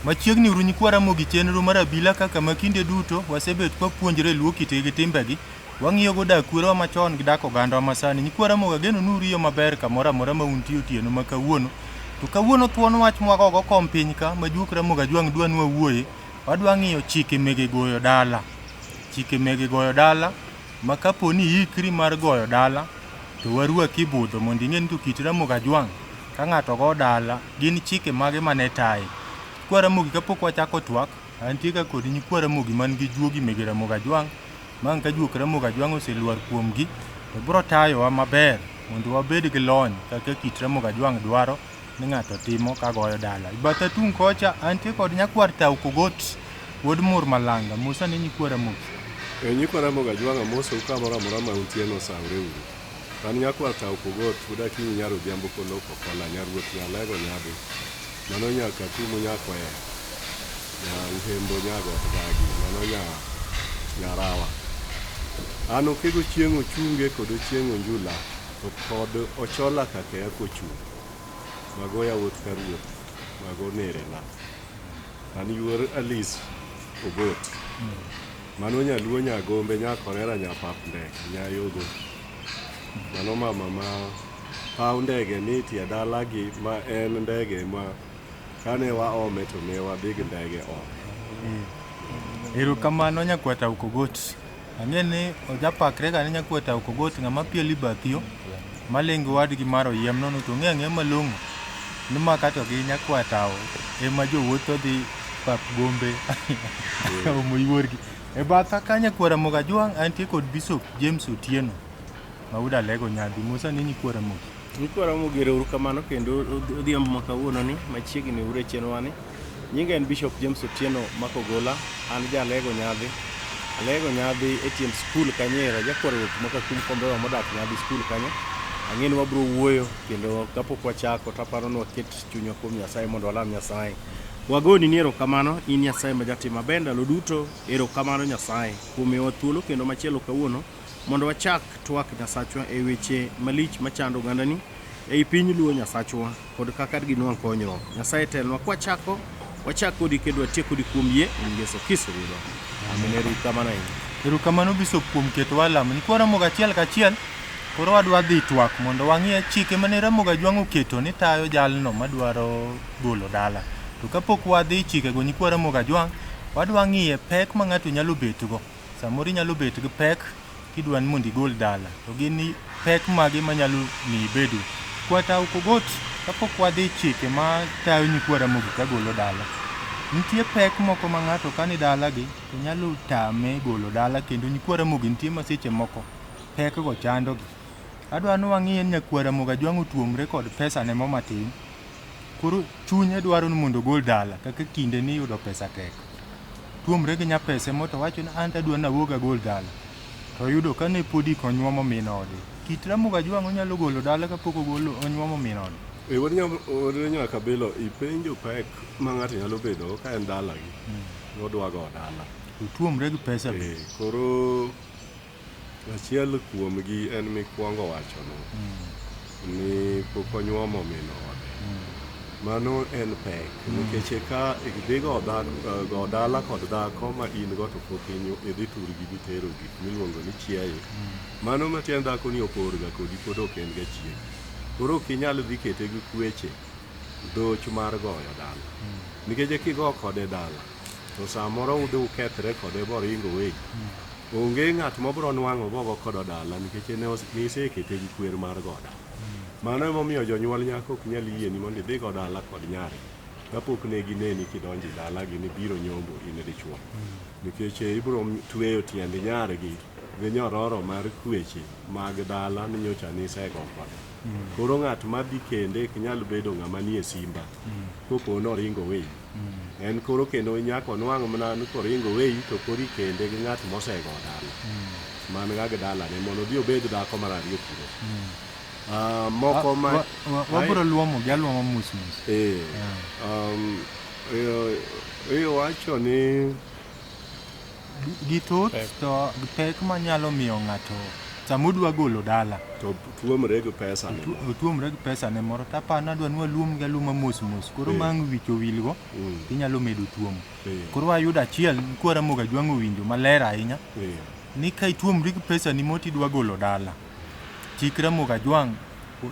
Machiegni uru nyikwa Ramogi chenro mar abila kaka ma kinde duto wasebet kwapuonjre luo kitgi gi timbegi. Wang'iyo go dak kwerewa machon gi dak ogandawa masani. Nyikwa Ramogi ageno ni uriyo maber kamoro amora ma untie otieno ma kawuono. To kawuono thuon wach mwagogo kom piny ka ma juok Ramogi Ajwang' dwa ni wawuoye. Wadwa ng'iyo chike mege goyo dala. Chike mege goyo dala ma kapo ni iikri mar goyo dala to warwaki budho mondo ing'e ni to kit Ramogi Ajwang' ka ng'ato go dala gin chike mage mane taye. Nyikwa Ramogi kapok wachako twak, antie ka kod nyikwa Ramogi man gi juogi mege Ramogi Ajwang' ma ka juok Ramogi Ajwang' oselwar kuomgi to biro tayowa maber mondo wabed gi lony kaka kit Ramogi Ajwang' dwaro ni ng'ato timo ka goyo dala. E batha tung' kocha antie kod nyakwar Tau Kogot wuod Mur Malanga. Musa ne nyikwa Ramogi. E nyikwa Ramogi Ajwang' amosou kamoro amora ma untie no osawre uru. An nyakwar Tau Kogot, wuod Akinyi nyar Odhiambo Koloko Kola, nyar Ruoth Nyalego Nyadhi. Mano nya Katumu nya Kweya, nya Uhembo nya Got Gagi, mano nya Nyarawa. An Okego Chieng' Ochunge kod Ochieng' Onjula to kod Ochola Kakeya Kochung'. Mago yawuot ka ruoth, mago nerena. An yuor Alice Ogot. Mano nyaluo nyagombe nyakorera nyapap ndege nyayogo. Mano mama ma paw ndege ni tie dalagi ma en ndege ma kane waome to ne wadhi gi ndege ome. Erokamano nyakwar Tau Kogot. Ang'e ni ojapakre ga ni nyakwar Tau Kogot ng'ama pielo i bath yo malingo wadgi mar oyiem nono to ong'e ang'eya malong'o ni maka to gi nyakwar Tau ema jowuotho dhi pap gombe omo yuorgi. E batha ka nyakwar Ramogi Ajwang' antie kod Bishop James Otieno ma wuod Alego Nyadhi. Musa ni nyikwa Ramogi. Nyikwa Ramogi ero uru kamano kendo odhiambo ma kawuono ni machiegni uru e chenrowa ni. Nyinga en Bishop James Otieno Makogola, an ja Alego Nyadhi. Alego Nyadhi e tiend skul Kanyera, jakwar ruoth ma Kakum Kombewa modak Nyadhi skul kanyo. Ang'e ni wabiro wuoyo kendo kapok wachako to aparo ni waket chunywa kuom Nyasaye mondo walam Nyasaye. Wagoni ni erokamano in Nyasaye ma jatim maber ndalo duto, erokamano Nyasaye kuom miyowa thuolo kendo machielo kawuono mondo wachak twak Nyasachwa e weche malich machando ogandani ei piny Luo Nyasachwa kod kaka ginwang' konyruok. Nyasaye telnwa kwachako, wachak kodi kendo watiek kodi kuom yie e nying Yesu Kristo Ruodhwa. Amen. Ero uru kamano ahinya. Erokamano Bishop kuom ketowa e lamo. Nyikwa Ramogi achiel kachiel, koro wadwa dhi twak mondo wang'iye chike mane Ramogi Ajwang' oketo ni tayo jalno madwaro golo dala. To kapok wadhi chikego nyikwa Ramogi Ajwang', wadwa ng'iye pek ma ng'ato nyalo betgo. Samoro inyalo bet gi pek kidwa ni mondo igol dala to gin pek mage manyalo miyo ibedo Kwata Okogot kapok wadhi chike ma tayo nyikwa Ramogi ka golo dala nitie pek moko ma ng'ato ka ni dalagi to nyalo tame golo dala kendo nyikwa Ramogi nitie ma seche moko pek go chandogi. Adwa ni wang'iye ni nyakwar Ramogi Ajwang' otuomre kod pesa ne mo matin koro chunye dwaro ni mondo ogol dala kaka kinde ni yudo pesa tek. Tuomre gi nyapese mo to wacho ni an to adwa ni awuog agol dala. To oyudo ka ne podi ok onyuomo min ode. Kit Ramogi Ajwang' onyalo golo dala kapok ogolo onyuomo min ode. E wuod Nyakabilo, ipenjo pek ma ng'ato nyalo bedogo ka en dalagi, nodwa go dala. Otuomre gi pesa be. Eh, koro Achiel kuomgi en mikwongo wachono ni pok onyuomo min ode. Mano en pek nikech ka idhi go go dala kod dhako ma in go to pok idhi thurgi mitero gik miluongo ni chiaye. Mano matiend dhako ni oporga kodi pod ok en ga chiegi. Koro ok inyal dhi kete gi kweche dhoch mar goyo dala. Nikech kigo kode dala to samoro udhi ukethre kode boring oweyi. Onge ng'at mobro nwang'o bogo kodo dala nikech ne nisekete gi kwer mar go dala. Mano emomiyo jonyuol nyako ok nyal yieni mondo idhi go dala kod nyargi kapok ne gineni kidonjo e dalagi ni biro nyombo in dichuo. Nikech ibro tweyo tiend nyargi gi nyororo mar kweche mag dala ni nyocha nisego kode. Koro ng'at madhi kende ok nyal bedo ng'ama nie simba kopo noringo oweyi. En koro kendo nyaka onwang' mana ni koringo oweyi to koro ikende gi ng'at mosego dala. Man ga gi dalane mondo odhi obed dhako mar ariyo kuro. Ah, moko ma Wabiro luomo gi aluoma mos mos. Eh, iwacho ni Githoth to pek manyalo miyo ng'ato Sama odwa golo dala To tuomre gi pesa ne moro. Otuomre gi pesa ne moro tapano adwa ni waluom gi aluma mos mos koro ma ang' wich owilgo tinyalo medo tuomo. Koro wayudo achiel kwa Ramogi Ajwang' owinjo maler ahinya ni ka ituomri gi pesa ni moro tidwa golo dala, chik Ramogi Ajwang'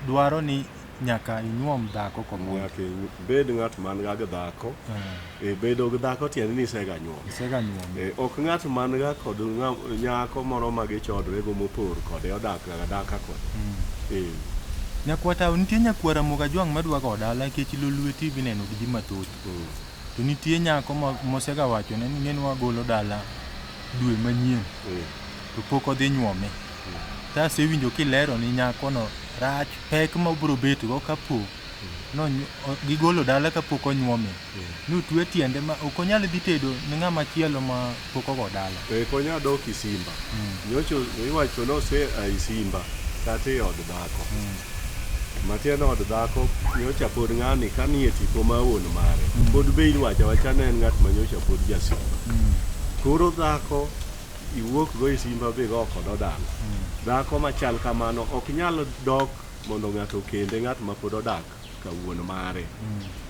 dwaro ni nyaka inyuom dhako komondi. Nyaka ibed ng'at man ga gi dhako. E, bedo gi dhako tiende ni isega nyuom. Isega nyuome. E, ok ng'at man ga kod nyako moro ma gichodre go mopor kode odak adaka kode. E, Nyakwata nitie nyakwar Ramogi Ajwang' madwa go dala nikech Lolwe TV neno gi ji mathoth. To nitie nyako mosega wachone ni ng'eni wagolo dala dwe manyien to pok odhi nyuome. To asewinjo kilero ni nyakono rach pek ma obiro bet go kapo gigolo dala kapok onyuome. Ni otwe tiende ma ok onyal dhi tedo ne ng'ama chielo ma pok ogo dala. Ok onyal dok Isimba. Nyocha iwacho ni ose a Isimba kata e od dhako. Matiende od dhako nyocha pod ng'ani ka nie tipo ma wuon mare. Pod be iwacho awacha ni en ng'at ma nyocha pod jasimba. Koro dhako iwuok go Isimba bigo kod dala. Dhako machal kamano ok nyal dok mondo ng'ato okende ng'at ma pod odak ka wuon mare.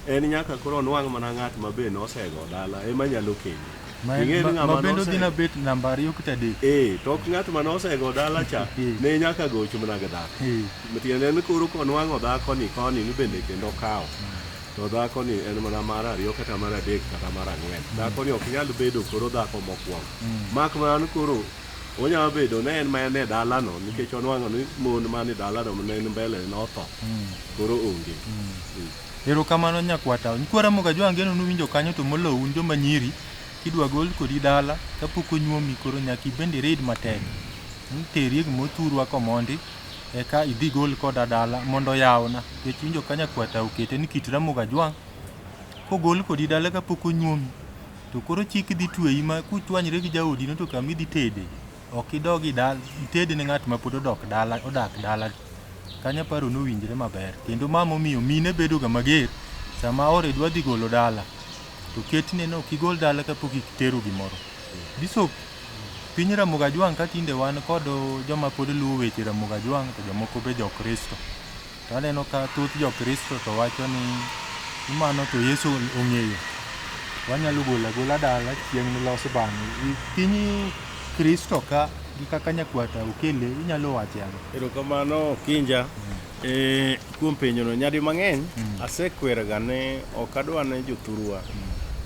En nyaka koro onwang' mana ng'at ma be nosego dala ema nyalo kende. Ma bende odhi na bet namba 2 kata 3. To ok ng'at ma nosego dala cha ne nyaka goch mana gi dhako. Tiende ni koro konwang'o dhako ni koni ni bende kendo okawo. To dhako ni en mana mar 2 kata mar 3 kata mar 4. Dhako ni ok nyal bedo koro dhako mokwongo. Mak mana ni koro onyalo bedo ne en ma en e dalano nikech onwang'o ni mon man e dalano ne en mbele notho. Koro onge. Erokamano nyakwata. Nyikwa Ramogi Ajwang' geno nuwinjo kanyo to moloyo un joma nyiri kidwa gol kodi dala kapok onyuomi koro nyaka ibend irid matek. Terie gimothurwa komondi eka idhi gol koda dala mondo oyawna. Nikech iwinjo ka nyakwata okete ni kit Ramogi Ajwang' kogol kodi dala kapok onyuomi to koro chik dhi tweyi ma kuchwanyre gi jaodi no to kama idhi tede ok idog idal ited ne ng'at ma pod odok dala odak dala. Kanyo paro nowinjre maber kendo ma momiyo mine bedo ga mager sama ore dwa dhi golo dala to ketne no ok igol dala kapok itero gimoro. Bishop, piny Ramogi Ajwang' ka tinde wan kod joma pod luwo weche Ramogi Ajwang' to jomoko be jokristo. To aneno ka thoth jokristo to wacho ni mano to Yesu ong'eyo. Wanyalo golo agola dala chieng' nilos bang'e. Piny Kristo ka gi kaka nyakwata okele inyalo wache ang'o? Erokamano Kinja. Kuom penjono nyadi mang'eny asekweraga ne ok adwa ne jothurwa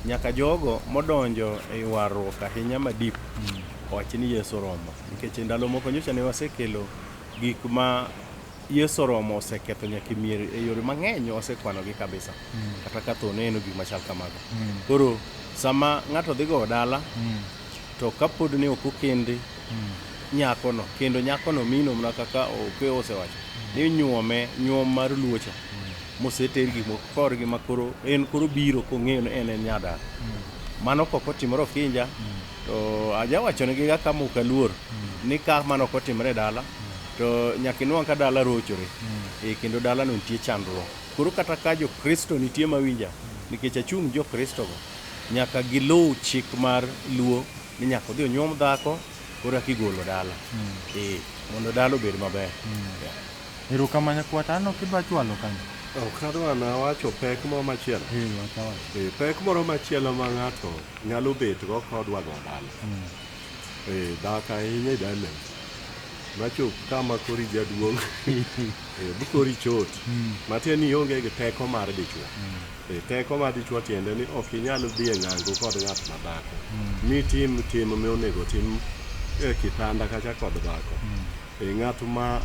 nyaka jogo modonjo e warruok ahinya madip owach ni Yesu oromo nikech e ndalo moko nyocha ne wasekelo gik ma Yesu oromo oseketho nyaka e mier e yore mang'eny wasekwanogi kabisa kata ka tho neno gik machal kamago. Koro sama ng'ato dhi gowo dala to kapod ne ok okende nyakono kendo nyakono mino mana kaka Okeyo osewacho ni nyuome nyuom mar luocha moseter gik moko korgi ma koro en koro biro kong'eyo ni en en nyadala. Mano kok otimore Okinja to ajawachonegi ga kama ok aluor ni ka mano ok otimore e dala to nyaka inwang' ka dala rochore kendo dalano nitie chandruok. Koro kata ka jokristo nitie mawinja nikech achung' jokristo go nyaka giluw chik mar luo ni nyaka odhi onyuom dhako koro eka igolo dala mondo dala obed maber. Erokamano nyakwata aneno kidwa chwalo kanyo. Ok adwa nawacho pek moro machielo. Wacha. Pek moro machielo ma ng'ato nyalo bet go kodwa go dala. Dak ahinya e dala. Machop kama koro ijaduong'. Koro ichot. Matiende ni ionge gi teko mar dichuo. Teko mar dichuo tiende ni ok inyal dhi e ng'ango kod ng'at ma dhako. Mitim tim monego tim e kitanda kacha kod dhako. Ng'at ma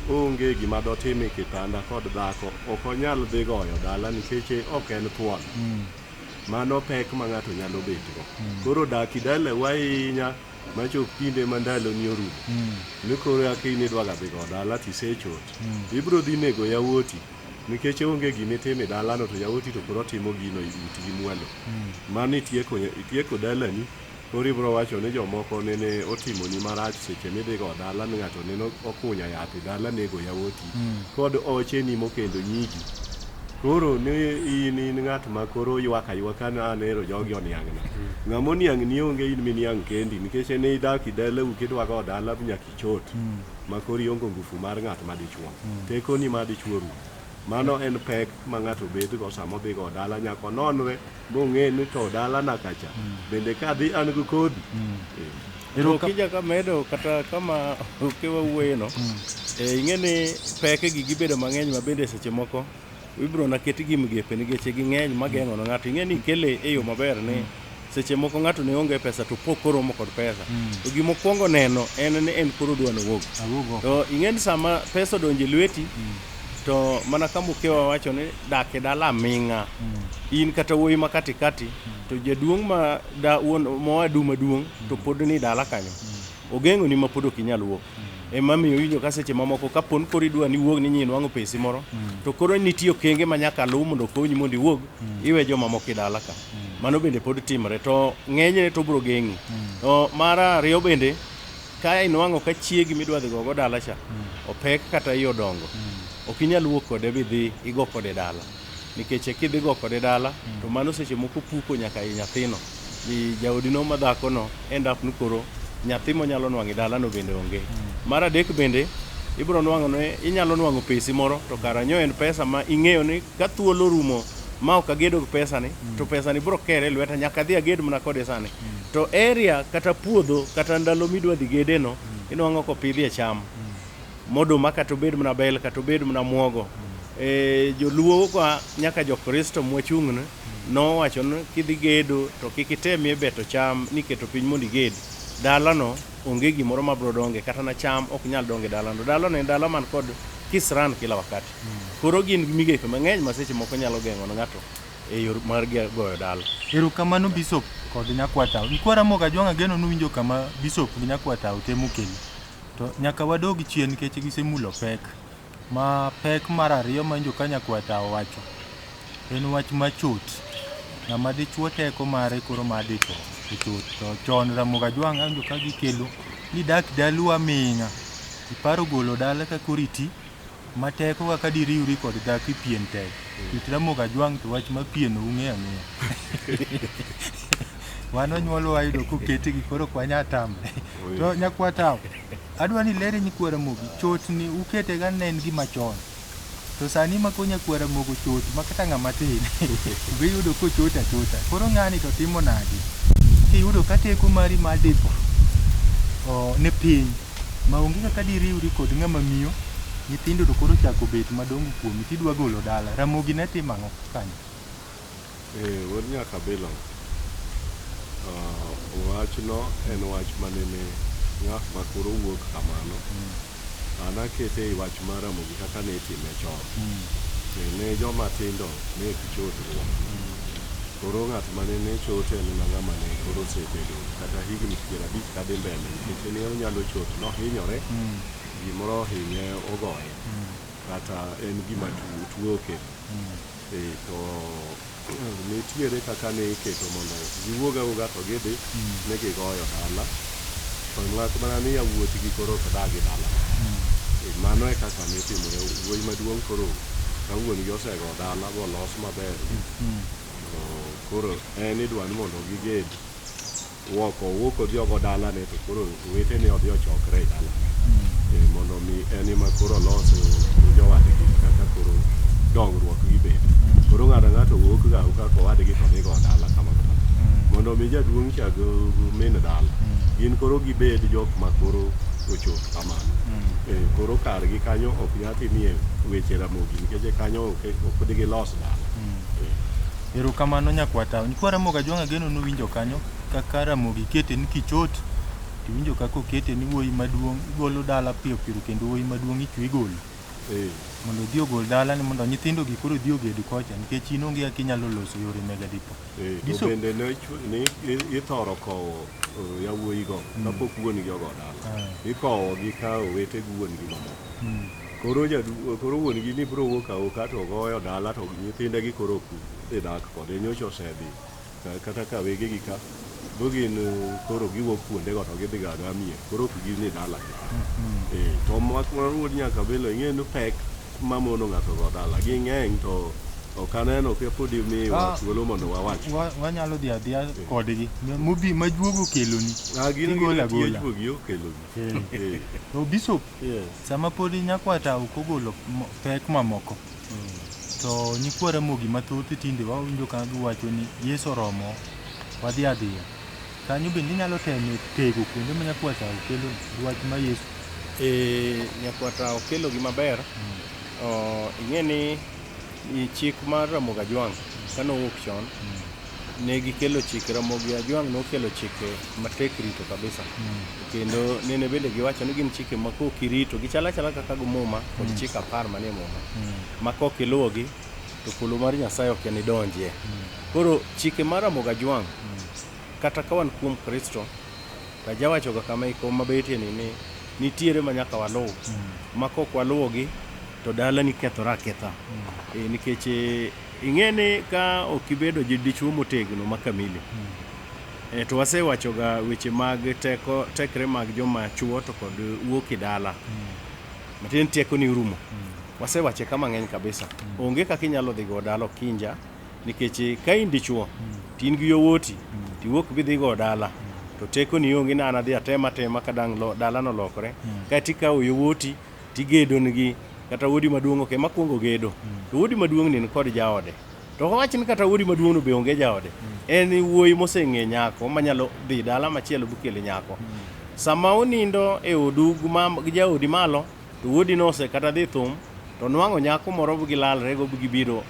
onge gima dotim e kitanda kod dhako ok onyal dhi goyo dala nikech ok en thuon. Mano pek ma ng'ato nyalo betgo. Koro dak idalau ahinya machop kinde ma ndaloni orumo. Ni koro kaka in idwa ga dhi go dala tisechot. Ibiro dhi nego yawuoti nikech onge gimitimo e dalano to yawuoti to koro timo gino e utgi mwalo. Mano itieko dalani koro ibiro wacho ni jomoko nene otimoni marach seche midhi go dala ni ng'ato nene okunyo yath e dala nego yawuoti kod ocheni mokendo nyigi. Koro ni in in ng'at ma koro ywak aywaka ni an ero jogi oniang'na. Ng'ama oniang'ni onge in miniang' kendi nikech en idak idalau kidwa go dala nyaka ichot ma koro ionge ngufu mar ng'at ma dichuo. Tekoni ma dichuo rumo. Mano en pek ma ng'ato bedgo sama odhi go dala nyaka ononre mong'e ni to dalana kacha bende kadhi an gi kodhi. To kija kamedo kata kama okewa wuoyeno, ing'e ni pekegi gibedo mang'eny ma bende seche moko ibiro na ketgi migepe nikech ging'eny mageng'o ne ng'ato. Ing'e ni ikele e yo maber ni seche moko ng'ato ne onge pesa to pok koromo kod pesa. To gimokwongo neno en ni en koro odwa nowuog. Awuog oko. To ing'e ni sama pesa odonjo e lweti, to mana kama Okewa wacho ni dak e dala aming'a. In kata wuoyi ma katikati, to jaduong' ma da wuon mowadu maduong' to pod ni dala kanyo. Ogeng'oni ma pod ok inyal wuok. Ema miyo iwinjo ka seche mamoko kapon koro idwa ni iwuog ni nyinwang'o pesi moro, to koro nitie okenge ma nyaka luw mondo okonyi mondo iwuog, iwe jomamoko e dala ka. Mano bende pod timore to ng'enyne to obiro geng'i. To mar ariyo bende, ka inwang'o ka chiegi midwa dhi gogo dala cha opek kata iye odongo, ok inyal wuok kode bidhi igo kode dala. Nikech kidhi go kode dala, to mano seche moko puko nyaka i nyathino. Ni jaodino ma dhakono end up ni koro nyathi monyalo nwang'o e dalano bende onge. Mar adek bende, ibiro nwang'o ni inyalo nwang'o pesi moro to kara nyo en pesa ma ing'eyo ni ka thuolo orumo ma ok agedo gi pesani, to pesani biro kere e lweta nyaka adhi aged mana kode sani. To area kata puodho kata ndalo midwa dhi gedeno, inwang'o kopidhie cham. Moduma kata obed mana bel kata obed mana muogo. Joluo ka nyaka jokristo mwachung'ne nowacho ni kidhi gedo to kik itemie beto cham niketo piny mondo iged. Dalano onge gimoro mabiro donge kata na cham ok nyal donge dalano. Dalano en dala man kod kisran kila wakati. Koro gin migepe mang'eny ma seche moko nyalo geng'o ne ng'ato e yor mar goyo dala. Erokamano Bishop kod Nyakwatao. Nyikwa Ramogi Ajwang' ageno nuwinjo kama Bishop gi Nyakwatao temo kelo. To nyaka wadog chien nikech gisemulo pek. Ma pek mar ariyo ma ka Nyakwatao owacho en wach machot. Ng'ama dichuo teko mare koro mar dichuo ochot. To chon Ramogi Ajwang' awinjo ka gikelo ni dak dalu aming'a. Iparo golo dala ka koro iti ma teko kaka diriwri kod dhako e pien tek. Kit Ramogi Ajwang' to wach ma pien ung'eyo ang'eya. Wan onyuolwa wayudo koketgi koro ok wanyal tamre. To Nyakwatao, adwa ni ilere nyikwa Ramogi, chotni ukete ga ne en gima chon. To sani ma ko nyakwa Ramogi ochot ma kata ng'ama tin be iyudo kochot achota. Koro ng'ani to timo nade? Kiyudo ka teko mari mar dipo ni piny ma onge kaka diriwri kod ng'ama miyo, nyithindo to koro ochako bet madongo kuomi tidwa golo dala. Ramogi ne timo ang'o kanyo? Wuod Nyakabilo, wachno en wach manene ng'at ma koro wuok kamano. An akete e wach mar Ramogi kaka ne itime chon. Ne joma tindo ne ok chot ruok. Koro ng'at mane ne chot en mana ng'ama ne koro osebedo kata higni 50 kadhi mbele nikech ne onyalo chot nohinyore, gimoro ohinye ogoye kata en gima tuo okelo. To nitiere kaka ne iketo mondo giwuog awuoga to gidhi ne gigoyo dala. To mak mana ni yawuotgi koro ok dag e dala. Mano e kaka ne timore. Wuoyi maduong' koro ka wuon gi osego dala bolos maber, to koro en idwa ni mondo giged owuok owuok odhi ogo dalane to koro owetene odhi ochokre e dalane. Mondo mi en ema koro olos gi jowadgi kaka koro dongruok gi bedo. Koro ng'ato ang'ato wuok ga kaka owadgi to dhi go dala kamano. Mondo mi jaduong' cha gi min dala gin koro gibed jok ma koro ochot kamano. Koro kargi kanyo ok nyal timie weche Ramogi nikech kanyo ok digilos dala. Erokamano Nyakwatao. Nyikwa Ramogi Ajwang' ageno nuwinjo kanyo kaka Ramogi kete ni kichot tiwinjo kaka okete ni wuoyi maduong' igolo dala piyo piyo kendo wuoyi maduong' ichwe igolo. Mondo odhi ogol dala ni mondo nyithindo gi koro odhi oged kocha nikech in onge kaka inyalo loso yore mega dipo. To bende ne ithoro kowo yawuoyi go kapok wuon gi ogo dala. Ikowo gi ka owete gi wuon gi mamoko. Koro wuon gi ni biro wuok awoka to goyo dala to nyithinde gi koro ok dhi dak kode nyocha osedhi kata ka wegegi ka bo gin koro giwuok kuondego to gidhi ga aga mier koro ok gin e dala gi. To mak mar wuod Nyakabelo ing'e ni pek mamono ng'ato go dala ging'eny to Ok aneno ka pod imiwa Ah. thuolo mondo wawach. Wanyalo dhi adhiya kodgi. Mobi majuogo okeloni. Ah, gin Igolo gin tije agola. juogi okelogi. Eh. To Bishop, Yes. sama pod nyakwata ok ogolo pek mamoko, to nyikwa Ramogi mathoth tinde wawinjo ka giwacho ni Yesu oromo, wadhi adhiya. Kanyo bende inyalo temo tego kuonde ma nyakwata okelo wach ma Yesu. Nyakwata okelo gi maber. Ing'e ni chik mar Ramogi Ajwang' kane owuok chon, ne gikelo chik Ramogi Ajwang' nokelo chike matek rito kabisa. Kendo nene bende giwacho ni gin chike ma kok irito gichal achala kaka gi Muma kod chik 10 manie Muma. Ma kok iluwogi to polo mar Nyasaye ok enidonjie. Koro chike mar Ramogi Ajwang' kata ka wan kuom Kristo, to ajawachoga kama e kom mabetie ni nitiere ma nyaka waluw. Ma kok waluwogi to dalani kethore aketha. Nikech ing'e ni ka ok ibedo gi dichuo motegno ma kamili, to wasewachoga weche mag teko, tekre mag joma chuo to kod wuok e dala. Matin teko ni orumo. Wasewache ka mang'eny kabisa. Onge kaka inyalo dhi go dala okinja, nikech ka in dichuo, to in gi yowuoti, to iwuok bidhi go dala, to teko ni onge ni an adhi atema atema ka dang' dalano olokore. Kaeto ikawo yowuoti tigedo nigi, kata wuodi maduong' ok ema kuongo gedo. To wuodi maduong' ni kod jaode. To wach ni kata wuodi maduong' no be onge jaode. En wuoyi moseng'e nyako manyalo dhi dala machielo bikele nyako. Sama onindo e odu gi jaodi malo, to wuodi no ose kata dhi thum, to nwang'o nyako moro gilalre go gibiro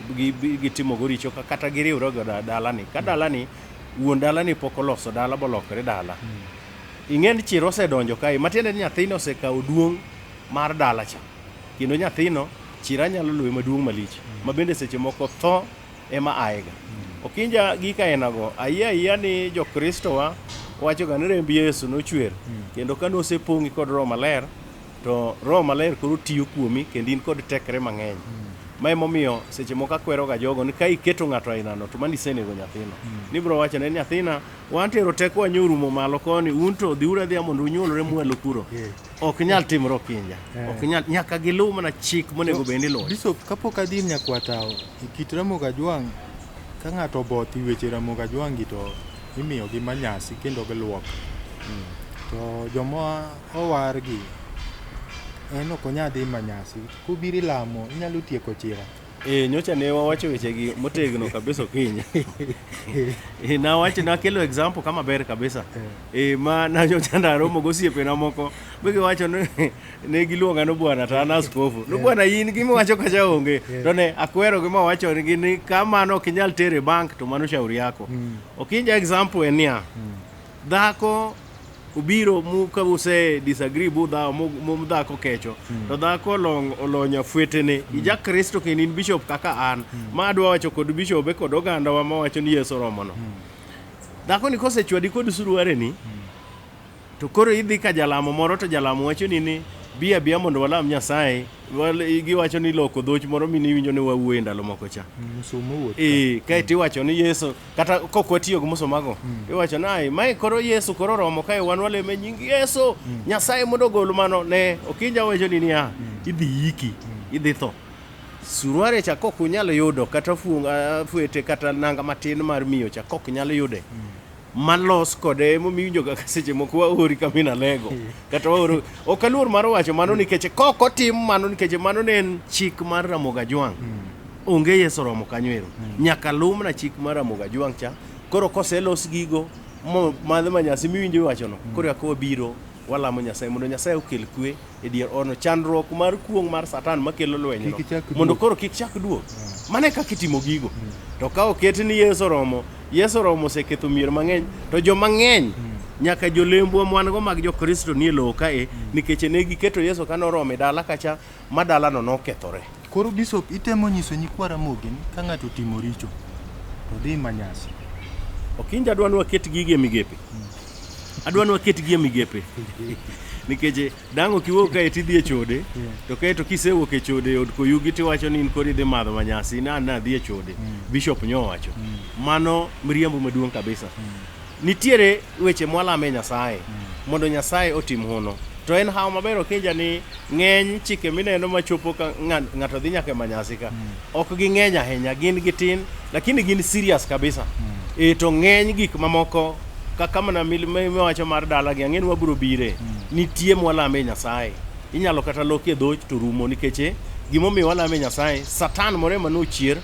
gitimo go richo kata giriwre go dalani. Ka dalani, wuon dalani pok oloso dala bolokore dala. Ing'e ni chir osedonjo kae, matiende ni nyathino osekawo duong' mar dala cha. Kendo nyathino chira nyalo luwe maduong' malich. Ma bende seche moko tho ema aega. Okinja gik ainago, ayie ayia ni Jokristo wa wachoga ni remb Yesu nochwer. Kendo ka nosepong'i kod Roho Maler, to Roho Maler koro tiyo kuomi kendo in kod tekre mang'eny. Ma emomiyo seche moko akweroga jogo ni ka iketo ng'ato ainano to mano isenego nyathino. Nibiro wacho ne nyathina, wan tero teko wa nyorumo malo koni, un to dhiuru adhiya mondo unyuolre mwalo kuro. Ok nyal timre okinja. Ok nyal, nyaka giluw mana chik monego bed ni iluwo. Bishop, kapok adhi nyakwata, e kit Ramogi Ajwang', ka ng'ato oboth e weche Ramogi Ajwang' gi to imiyogi manyasi kendo giluok. To joma owar gi, en ok onyal dhi manyasi. Kobiro ilamo, inyalo tieko chira. Nyocha ne wawacho wechegi motegno kabisa okinyi. Nawacho, nakelo example kama ber kabisa. Ma na nyocha naromo gosiepena moko, be giwacho ni ne giluonga ni bwana to an askofu. No bwana in gimiwacho kacha onge. To ne akwerogi mawacho nigi ni ka mano ok inyal tere bank to mano shauri yako. Okinja example en niya, dhako obiro mu ka use disagree bu dhawo mu dhako kecho to dhako olonyo afwetene. Ija Kristo kendo in bishop kaka an, ma adwa wacho kod bishobe kod ogandawa mawacho ni Yesu oromono. Dhako ni kosechwadi kod suruareni, to koro idhi ka jalamo moro to jalamo wacho ni bi abiya mondo walam Nyasaye. Giwacho ni loko dhoch moro mini iwinjo ni wawuoye ndalo moko cha. Musumo wuoth. Kae tiwacho ni Yesu kata kok watiyo gi musumago, iwacho ni ai mae koro Yesu koro romo kae wan walemo e nying Yesu. Nyasaye mondo ogol mano ne okinja wacho ni niya idhi yiki, idhi tho. Suruare cha kok unyal yudo kata fuete kata nanga matin mar miyo cha kok nyal yude. Malos kode emomiyo iwinjo kaka seche moko waori kamina lego kata waoro ok aluor mar wacho mano nikech kok otim mano nikech mano ne en chik mar Ramogi Ajwang'. Onge Yesu oromo kanyo ero. Nyaka luw mana chik mar Ramogi Ajwang' cha. Koro koselos gigo mo madh manyasi miwinjo iwachono, koro eka wabiro walamo Nyasaye mondo Nyasaye okel kwe e dier odno. Chandruok mar kuong' mar Satan makelo lweny no, Kik chak mondo duog. koro kik chak duog. Mano e kaka itimo gigo. To ka oket ni Yesu oromo, Yesu oromo oseketho mier mang'eny, to joma ng'eny nyaka jolembwa mwan go mag Jokristo nie lowo kae, nikech ne giketo Yesu ka noromo e dala kacha ma dalano nokethore. Koro Bishop, itemo nyiso nyikwa Ramogi ni ka ng'ato otimo richo to dhi manyasi. Okinja adwa ni waket gigi e migepe. Adwa ni waket gi e migepe. Nikech dang' ok iwuog kae tidhi e chode, to kae to kisewuok e chode e od koyugi tiwacho ni in koro idhi madho manyasi, na an adhi e chode. Bishop nyowacho. Mano miriambo maduong' kabisa. Nitiere weche mwalame Nyasaye mondo Nyasaye otim hono. To en hawo maber okinja ni ng'eny chike mineno machopo ka ng'ato dhi nyaka e manyasi ka ok ging'eny ahinya, gin gitin lakini gin serious kabisa. To ng'eny gik mamoko kaka mana miwacho mar dala gi ang'e ni wabiro bire nitie mwalame Nyasaye. Inyalo kata lokie dhoch to rumo nikech gimomiyo walame Nyasaye, Satan moro ema nochier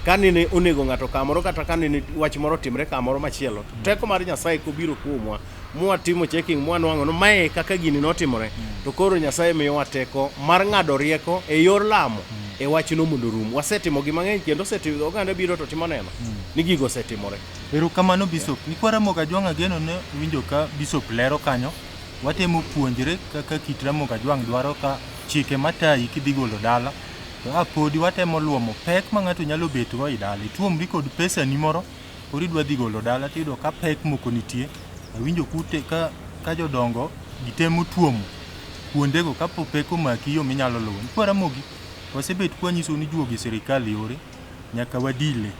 kanene onego ng'ato kamoro kata kanene wach moro otimre kamoro machielo. Teko mar Nyasaye kobiro kuomwa mwatimo checking mwanwang'o no mae kaka gini notimore to koro Nyasaye miyowa teko mar ng'ado rieko e yor lamo e wachno mondo orum. Wasetimo gi mang'eny kendo osetimo oganda biro to timo neno ni gigo osetimore. Erokamano Bishop. Nyikwa Ramogi Ajwang' ageno ne winjo ka Bishop lero kanyo. Watemo puonjre kaka kit Ramogi Ajwang' dwaro ka chike matayi kidhi golo dala. To a podi watemo luomo pek ma ng'ato nyalo betgo ei dala. Ituomri kod pesani moro, koro idwa dhi golo dala tiyudo ka pek moko nitie. Awinjo kute ka jodongo gitemo tuomo kuondego kapo pek omaki yo minyalo luwo. Nyikwa Ramogi, wasebet kwanyisou ni juogi sirikal yore, nyaka wadile.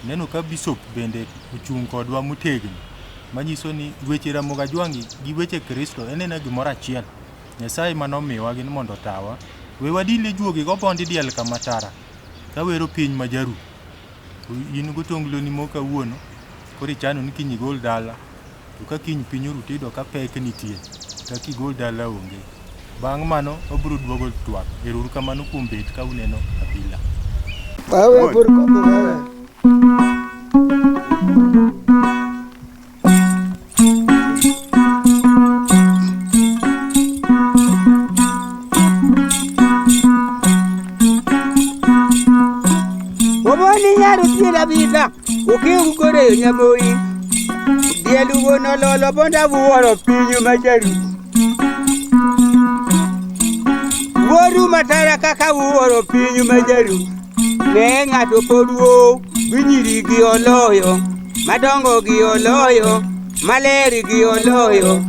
Neno ka Bishop bende ochung' kodwa motegno, manyiso ni weche Ramogi Ajwang' gi weche Kristo en ena gimoro achiel. Nyasaye manomiwa gin mondo otawa. We wadile juogi go bondi diel kama tara, kawero piny ma jaru. In gotongloni mo kawuono, koro ichano ni kiny igol dala. To ka kiny piny oru tiyudo ka pek nitie, kaka igol dala onge. Bang' mano, wabiro duogo twak. Ero uru kamano kuom bet ka uneno abila. Wewe burko wewe. Oboni nyaro tiela bida, okewu gore nyamori. Dielu wono lolo bonda wuoro pinyu majaru. Wuoru matara kaka wuoro pinyu majaru. Ne ng'ato pod wuo, binyiri gi oloyo, madongo gi oloyo, maler gi oloyo.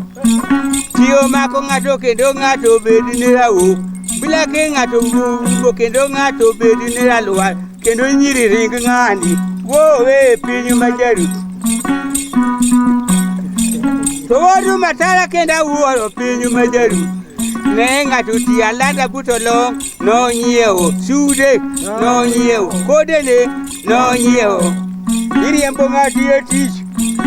Tiyo mako ng'ato kendo ng'ato bed ni rawo. Bila ke ng'ato wuo kendo ng'ato bed ni ralwar, kendo nyiri ring ng'ani. Wowe pinyu majaru. To wuoru matara kendo awuoro pinyu majaru. Ne ng'ato ti alanda buto long nonyiewo sude nonyiewo kodene nonyiewo. Iriembo ng'ato e tich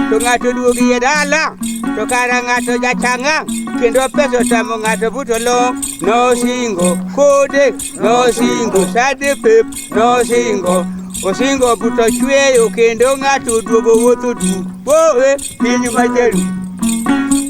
to ng'ato duogi e dala to kara ng'ato jachanga kendo pesa otamo ng'ato buto long nosingo kode nosingo sade pep nosingo osingo buto chweyo kendo ng'ato oduogo wuotho du wowe pinyu majaru.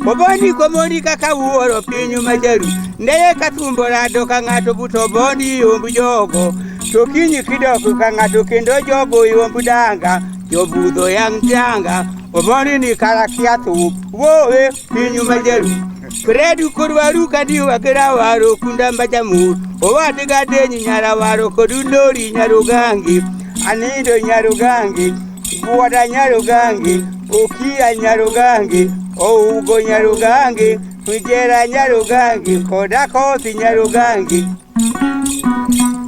Obondi komoni kaka wuoro pinyu majaru. Ndeye ka thumbo rado ka ng'ato buto bondi yomb jogo. To kinyi kidok ka ng'ato kendo jogo yomb danga. Jobudho yang danga. Obondi ni kara kia thup. Wowe pinyu majaru. Fredu korwaru kadiwa kera waro kunda mbajamur. Owadi gadenyi nyara waro kodulori nyarugangi. Anindo nyarugangi. Buwada nyarugangi. Okia nyarugangi. Ougo nyarugangi. Ujera nyarugangi. Koda kothi nyarugangi.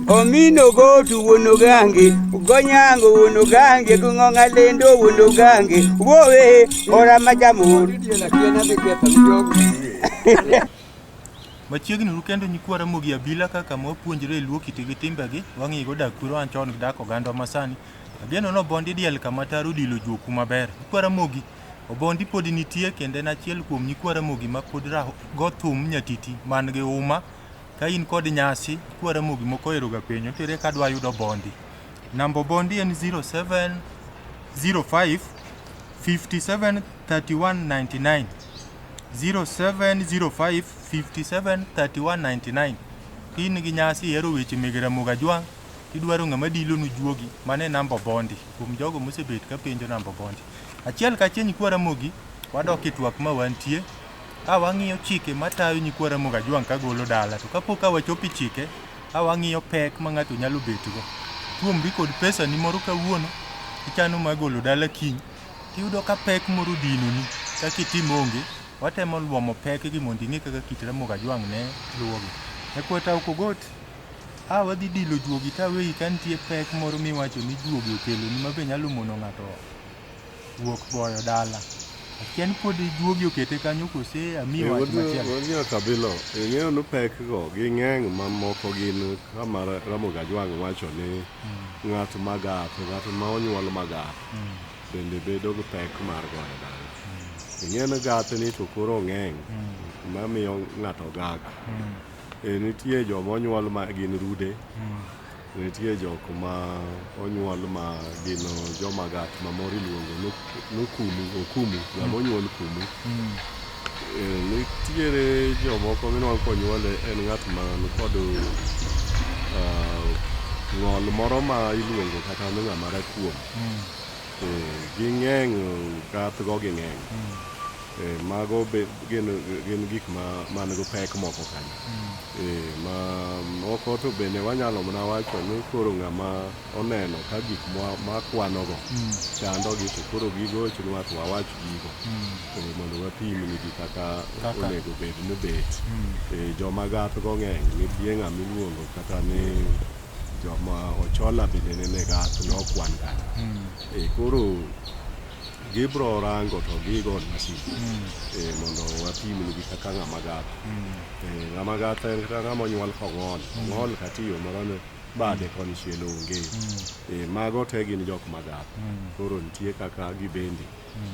Omino gotu wuonugangi. Gonyango wuonugangi. Gung'onga lendo wuonugangi. Wowe ora majamur. Machiegni uru kendo nyikwa Ramogi Abila kaka mwapuonjre e luo kit gi timbegi, wang'igo dak kuro an chon gi dak oganda masani. Ageno ni obondi diel kama taro dilo juoku maber. Nyikwa Ramogi, obondi pod nitie kendo en achiel kuom nyikwa Ramogi ma pod go thum nyatiti man gi uma. Ka in kod nyasi, nyikwa Ramogi moko ohero ga penjo, tere ka dwa yudo obondi. Namba obondi en 0705 57 31 99. 0705 57 31 99. Ka in gi nyasi ihero weche meg Ramogi Ajwang', tidwaro ng'ama dilonu juogi, mano e namba obondi. Kuom jogo mosebet ka penjo namba obondi. Achiel kachiel nyikwa Ramogi, wadok e twak ma wantie. Ka wang'iyo chike matayo nyikwa Ramogi Ajwang' kagolo dala, to kapok ka wachopo e chike, ka wang'iyo pek ma ng'ato nyalo betgo. Tuomri kod pesani moro kawuono, ichano mar golo dala kiny, tiyudo ka pek moro odinoni, kaka itim onge, watemo luomo pekgi mondo ing'e kaka kit Ramogi Ajwang' ne luwogi. Nyakwar Okogot, a wadhi dilo juogi taweyi ka nitie pek moro miwacho ni juogi okeloni ma be nyalo mono ng'ato wuok goyo dala. Akia ni pod juogi okete kanyo kose amiyi wach machielo. Wuod Nyakabilo, ing'eyo ni pek go ging'eng' mamoko gin kama Ramogi Ajwang' wacho ni ng'at magath, ng'at ma onyuol magath bende bedo gi pek mar goyo dala. Ing'e ni gath ni to koro ong'eng' mamiyo ng'ato gak. E, nitie joma onyuol ma gin rude, nitie jok ma onyuol ma gin joma gat ma moro iluongo ni okumu, okumu, ng'ama onyuol kumu. E, nitiere jomoko minwang'o konyuole en ng'at man kod ng'ol moro ma iluongo kata ni ng'ama rakuom. E, ging'eng' gath go ging'eng'. E, mago be gin gik ma man go pek moko kanyo. E, ma moko to bende wanyalo mana wacho ni koro ng'ama oneno ka gik makwanogo chandogi to koro gigochonwa to wawach gigo. E, mondo wapim nigi kaka onego bed ni bet. E, joma gath go ng'eny, nitie ng'ama iluongo kata ni joma Ochola bende nene gath nokwan kanyo. E, koro gibro rango to gigonwa simu mondo wapim nigi kaka ng'ama gath. Ng'ama gath en kata ng'ama onyuol kong'ol, ong'ol kata e yo moro ni bade konchiel onge. Mago te gin jok magath. Koro nitie kaka gibende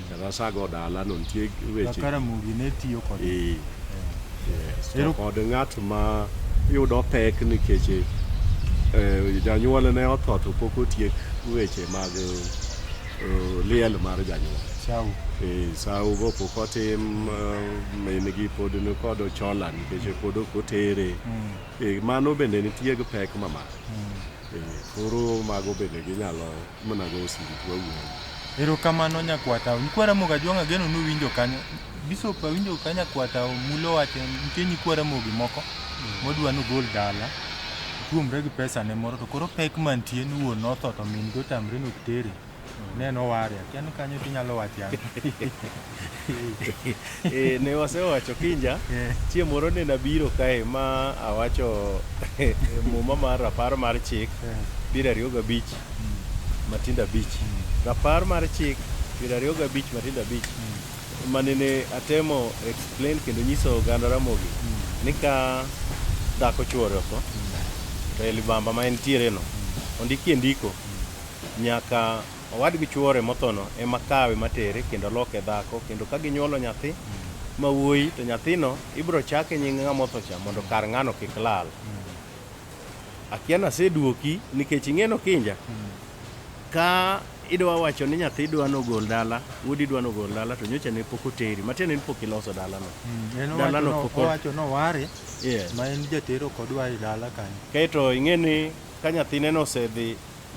kata sa go dala no nitie weche Kaka Ramogi ne tiyo kod Yes. To kod ng'at ma yudo pek nikech janyuol ne otho to pok otiek weche mag liel mar janyuol. Sawu. Sawu go pok otim, min gi pod ni kod ochola nikech pod ok otere. Mano bende nitie gi pek mamalo. Koro mago bende ginyalo mana go simu to wawuoyo. Erokamano nyakwata. Nyikwa Ramogi Ajwang' ageno ni uwinjo kanyo. Bishop awinjo ka nyakwata mulo wach nitie nyikwa Ramogi moko modwa ni ogol dala. Otuomre gi pesa ne moro to koro pek mantie ni wuon notho to min gi otamre ni ok tere. Ne en oware. Akia ni kanyo tinyalo wache ang'o. Eh, ne wasewacho kinja chieng' moro ne nabiro kae ma awacho muma mar rapar mar chik 25 matindo abich. Rapar mar chik 25 matindo abich manene atemo explain kendo nyiso oganda Ramogi ni ka dhako chuore otho to e libamba ma entiere no ondikie ndiko nyaka owadgi chuore mothono ema kawe matere kendo loke dhako kendo ka ginyuolo nyathi ma wuoyi to nyathino ibiro chake nying ng'ama otho cha mondo kar ng'ano kik lal. Akia naseduoki nikech ing'eno kinja ka idwa wacho ni nyathi dwa nogol dala, wuodi dwa nogol dala to nyocha ne pok oteri, matiende ni pok iloso dalano. En Dalano pok owacho noware Yes. ma en jatero ok odwar e dala kanyo. Kaeto ing'e ni ka nyathineno osedhi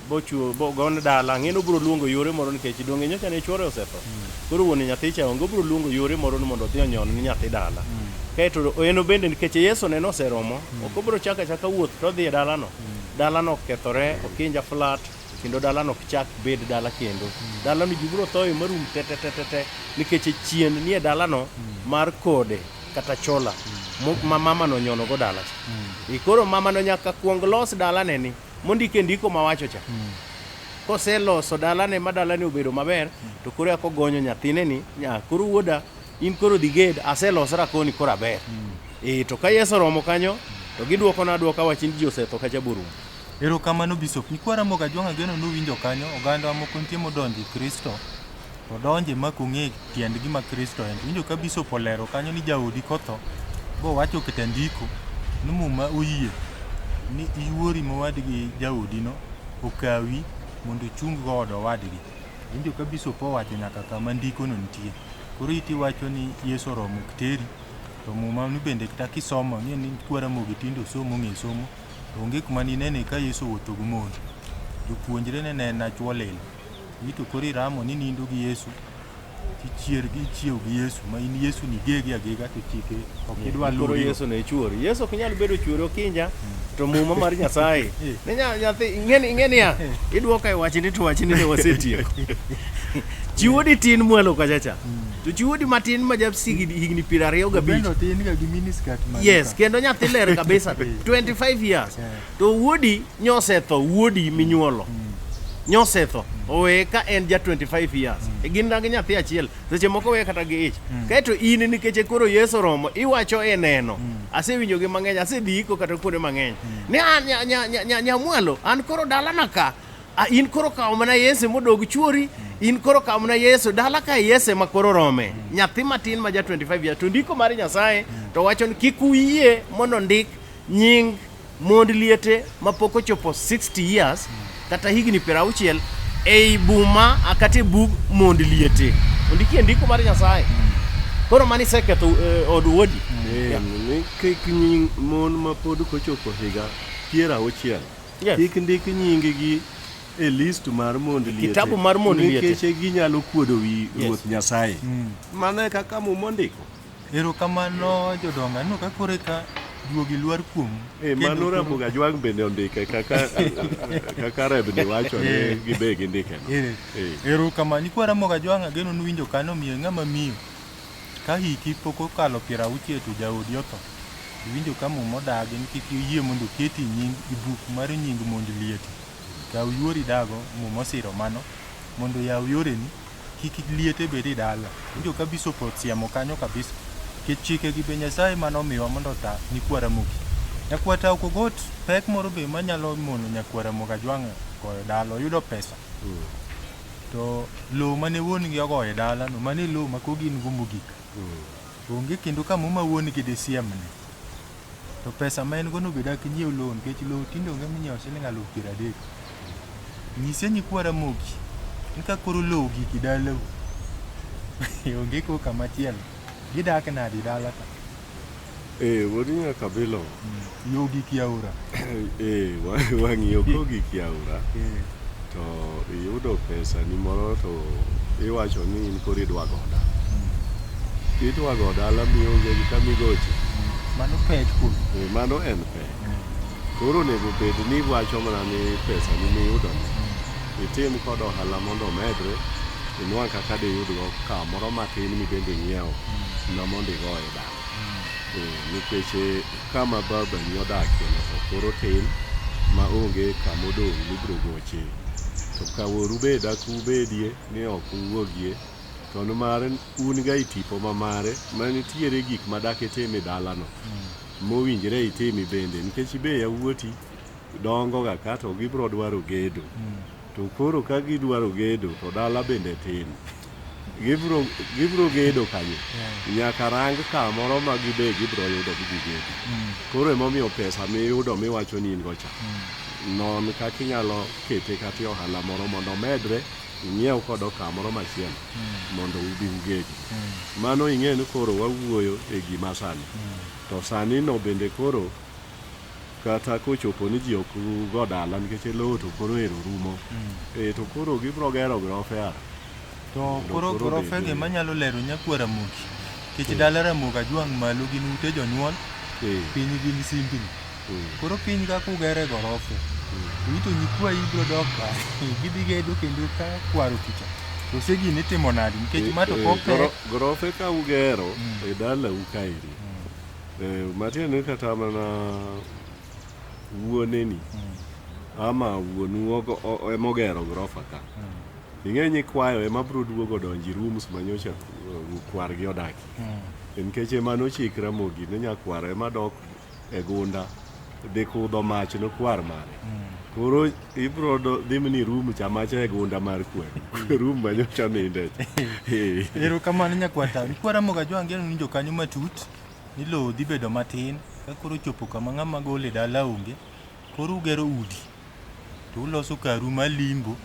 bochuo bogon dala, ang'e ni obiro luongo yore moro nikech donge nyocha ne chuore osetho. Koro wuon nyathi cha onge, obiro luongo yore moro ni mondo odhi onyon ni nyathi dala. Kaeto en bende nikech Yesu ne noseromo, ok obiro chako achaka wuoth to odhi e dalano. Dalano okethore, okinja flat, kendo dalano ok chak bed dala kendo. Dalano ji biro thoye marum te te te te te nikech chien nie dalano mar kode kata chola ma mama no nyono go dala cha. E koro mama no nyaka kuong los dalane ni mondike ndiko mawacho cha. Koseloso dalane ma dalane obedo maber to koro eka ogonyo nyathine ni nya koro wuoda in koro dhi ged aselosora koni koro aber. E to ka Yesu oromo kanyo to giduokona aduoka wach ni ji osetho kacha borumo. Erokamano Bishop. Nyikwa Ramogi Ajwang' ageno nuwinjo kanyo oganda moko nitie modonjo e Kristo to donje ma ok ong'e tiend gima Kristo en. Winjo ka Bishop olero kanyo ni jaodi kotho bowacho kata ndiko ni muma oyie ni yuori mowadgi jaodino okawi mondo ochung go od owadgi. Winjo ka Bishop owacho nyaka kama ndikono nitie. Koro iti wacho ni Yesu oromo ok teri to muma ni bende kata kisomo ing'e ni nyikwa Ramogi tinde osomo ong'e somo onge kuma ninene ka Yesu owuotho gi mon. Jopuonjre ne nena chuo lilo. Ito koro iramo ni nindo gi Yesu tichier gi ichiew gi Yesu ma in Yesu ni gegi agega to chike ok idwa Koro luwo. Yesu ne chuori. Yesu ok nyal bedo chuori okinja to muma mar Nyasaye. Ne nyathi ing'e ing'e niya idwoka e wachni to wachni ne wasetieko. Chi wuodi tin mwalo kacha cha. To chi wuodi matin ma ja higni 25. Bende otin ga gi miniskirt malo Yes, ka. kendo nyathi ler kabisa 25 years. To wuodi nyosetho, wuodi minyuolo. Nyosetho oweye ka en ja 25 years. Gin gi nyathi achiel, seche moko oweye kata gi ich. Kaeto in nikech koro Yesu oromo, iwacho e neno. Asewinjo gi mang'eny, asedhi iko kata kuonde mang'eny. Ni an nyamwalo, an koro dalana ka. In koro kaw mana Yesu modog chuori, in koro kaw mana Yesu, dala ka Yesu ema koro rome. Nyathi matin ma ja 25 years, to ndiko mar Nyasaye to wacho ni kik uyie mondo ndik nying mond liete mapok ochopo 60 years kata higni 60 ei buma kata e bug mond liete. Ondiki e ndiko mar Nyasaye. Koro mano iseketho od wuodi. Ni kik nying mon mapod kochopo higa 60 kik ndik nying-gi e list mar mond liete. Kitabu mar mond liete. Nikech ginyalo kuodo wi Ruoth Nyasaye. Mano e kaka Muma ondiko. Erokamano jodongo, aneno ka koro eka juogi lwar kuomu. Mano Ramogi Ajwang' bende ondike kaka kaka Rebni wacho ni gibe gindike no. Erokamano. Nyikwa Ramogi Ajwang' ageno ni uwinjo kanyo omiyo ng'ama miyo ka hiki pok okalo 60 to jaodi otho. Iwinjo ka Muma odagi ni kik iyie mondo oketi nying e buk mar nying mond liete. Kaw yuori dago, Muma osiro mano mondo oyaw yoreni kik liete bed e dala. Iwinjo ka bishop osiemo kanyo kabisa. Nikech chike gi be Nyasaye mane omiwa mondo ota nyikwa Ramogi. Nyakwar Tao Kogot pek moro be manyalo mono nyakwar Ramogi Ajwang' goyo dala oyudo pesa. To lowo mane wuon gi ogoyo e dala no mano e lowo ma koro gin go mogik. Onge kendo kama ma wuon gi disiemne. To pesa ma en go no be dak nyiew lowo nikech lowo tinde onge minyiewo siling 30,000. Nyise nyikwa Ramogi ni ka koro lowo ogik e dalau onge koro kama chielo. Gidak nade e dala ka? Wuod Nyakabilo. Yo ogik e aora. Wang'iyo kogik e aora. To iyudo pesa ni moro to iwacho ni in koro idwa go dala. Idwa go dala mionge gi kama igoche. Mano pek kuom. Mano en pek. Koro onego bed ni iwacho mana ni pesa ni miyudo ni itim kod ohala mondo omedre inwang' kaka diyudgo kamoro matin mibende ing'iew na mondo igoye dala. Nikech kama babani odakie no to koro tin ma onge kama odong' mibiro goche. To ka wuoru be dak ubedie ni ok uwuogie to nimar un ga e tipo ma mare ma nitiere gik ma dak itim e dalano mowinjre itimi bende nikech be yawuoti dongo ga ka to gibiro dwaro gedo. To koro ka gidwaro gedo to dala bende tin. Gibiro gedo kanyo. Nyaka rang kamoro ma gibe gibiro yudo gidhi gedo. Koro emomiyo pesa miyudo miwacho ni in go cha. Non kaka inyalo kete kata e ohala moro mondo omedre ing'iew kodo kamoro machielo mondo ubi ugedi. Mano ing'e ni koro wawuoyo e gima sani. To sani no bende koro kata kochopo ni ji ok go dala nikech lowo to koro ero rumo. To koro gibiro gero grofe ara. To koro grofe gi manyalo lero nyakwa Ramogi. Nikech dala Ramogi Ajwang' malo gin ute jonyuol, piny gin simbni. Koro piny kaka ugere gorofe. To nyikwayi biro dok ka gidhi gedo kendo ka kwaro kicha. To se gini itimo nadi nikech ma to kopek. Gorofe ka ugero e dalau kaeri. Matiende ni kata mana wuoneni ama wuonu emogero gorofa ka. Ing'e nyikwayo ema biro duogo donji rooms manyocha kwargi odakie. Nikech ema nochik Ramogi ni nyakwaro ema dok e gunda dhi kudho mach nokwar mare. Koro ibiro dhi mini room cha macha e gunda mar kwer. Room manyocha ninde. Erokamano nyakwar Tao. Nyikwa Ramogi Ajwang' geno ni jokanyo matut ni lowo dhi bedo matin ka koro chopo kama ng'ama gole dala onge. Koro ugero udi to uloso karu mar limbo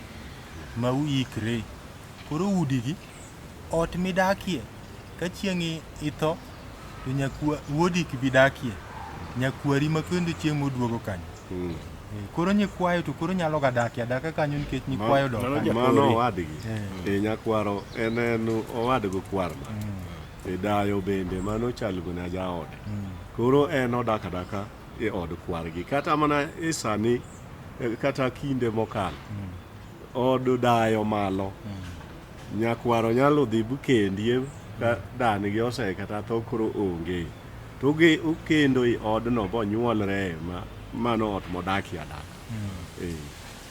ma uikre. Koro udigi ot midakie ka chieng' itho to nyakwa wuodi ok bi dakie. Nyakwari ma kendo chieng' moduogo kanyo. Koro nyikwayo to koro nyalo ga dakie adaka kanyo nikech nyikwayo dok kanyo. Mano owadgi. Nyakwaro en owadgi kwar ma. Dayo bende mano chal gona jaode. Koro en odak adaka e od kwargi. Kata mana e sani kata kinde mokalo. Od dayo malo. Nyakwaro nyalo dhi bukendie ka dan gi ose kata tho koro onge. To okendo e odno bonyuolre ma mano ot modakie adaka.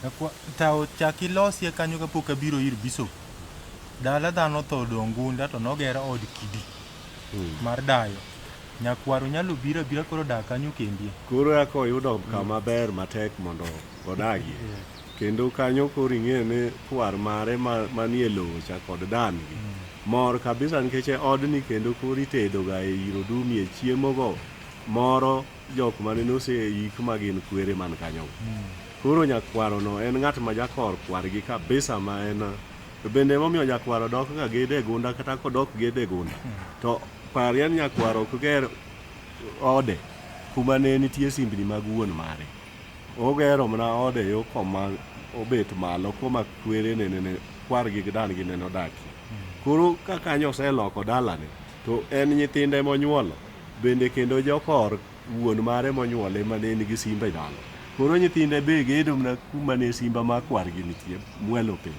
Nyakwa tawo chak ilosie kanyo kapok abiro ir bishop. Dala dhano otho odong' gunda to noger od kidi mar dayo. Nyakwaro nyalo biro abira koro dak kanyo kendie. Koro eka oyudo kama ber matek mondo odagie. Kendo kanyo koro ing'eyo ni kwar mare manie lowo cha kod dan gi mor kabisa nikech e odni kendo koro itedo ga e iro dumie chiemo go moro jok mane noseik ma gin kwere man kanyo. Koro nyakwaro no en ng'at ma jakor kwargi kabisa ma en to bende emomiyo nyakwaro dok ga gedo e gunda kata kodok gedo e gunda to parie ni nyakwaro ok ger ode kuma ne nitie simbni mag wuon mare. Ogero mana ode yo koma obet malo kuma kwerene nene kwargi gi dan gi nene odakie. Koro ka kanyo oseloko dalane to en nyithinde monyuolo bende kendo jokor wuon mare monyuole mane nigi simba e dala. Koro nyithinde be gedo mana kuma ne simba mar kwargi nitie mwelo piny.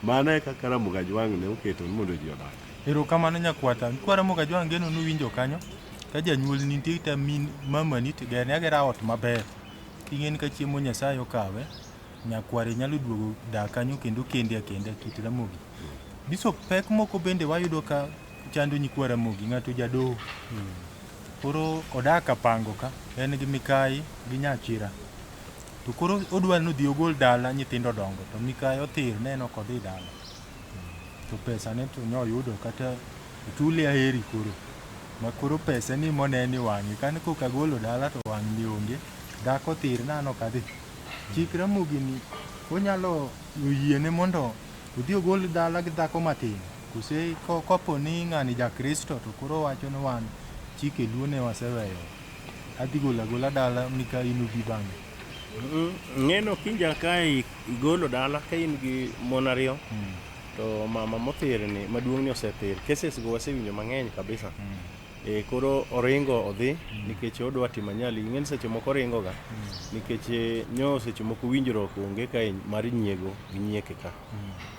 Mano e kaka Ramogi Ajwang' ne oketo ni mondo ji odag. Erokamano nyakwata. Nyikwa Ramogi Ajwang' geno nuwinjo kanyo. Ka janyuol nitie kata min mamani to gerne agera ot maber. King'e ni ka chiemo Nyasaye okawe, nyakware nyalo duogo dak kanyo kendo kende akenda kit Ramogi. Bishop, pek moko bende wayudo ka chando nyikwa Ramogi, ng'ato jadoho. Koro odak kapango ka, en gi mikayi gi nyachira. To koro odwa ni odhi ogol dala nyithindo dongo to mikayi othir ne en ok odhi dala. To pesa ne to nyoyudo kata ochule aheri koro. Ma koro pesa ni monene wang'e kane koka agolo dala to wang' ni onge. Dhako othir na an ok adhi. Chik Ramogi ni onyalo oyiene mondo odhi ogol dala gi dhako matin. Kose kopo ni ng'ani ja Kristo to koro owacho ni wan chike Luo ne waseweyo. Adhi golo agola dala mikayi nobi bang'e. Ng'eno kinja ka igolo dala ka in gi mon ariyo to mama mothir ni maduong' ni osethir. Cases go wasewinjo mang'eny kabisa. E, koro oringo odhi nikech odwa timo anyali. Ing'e ni seche moko oringo ga nikech nyo seche moko winjruok onge ka mar nyiego gi nyieke ka.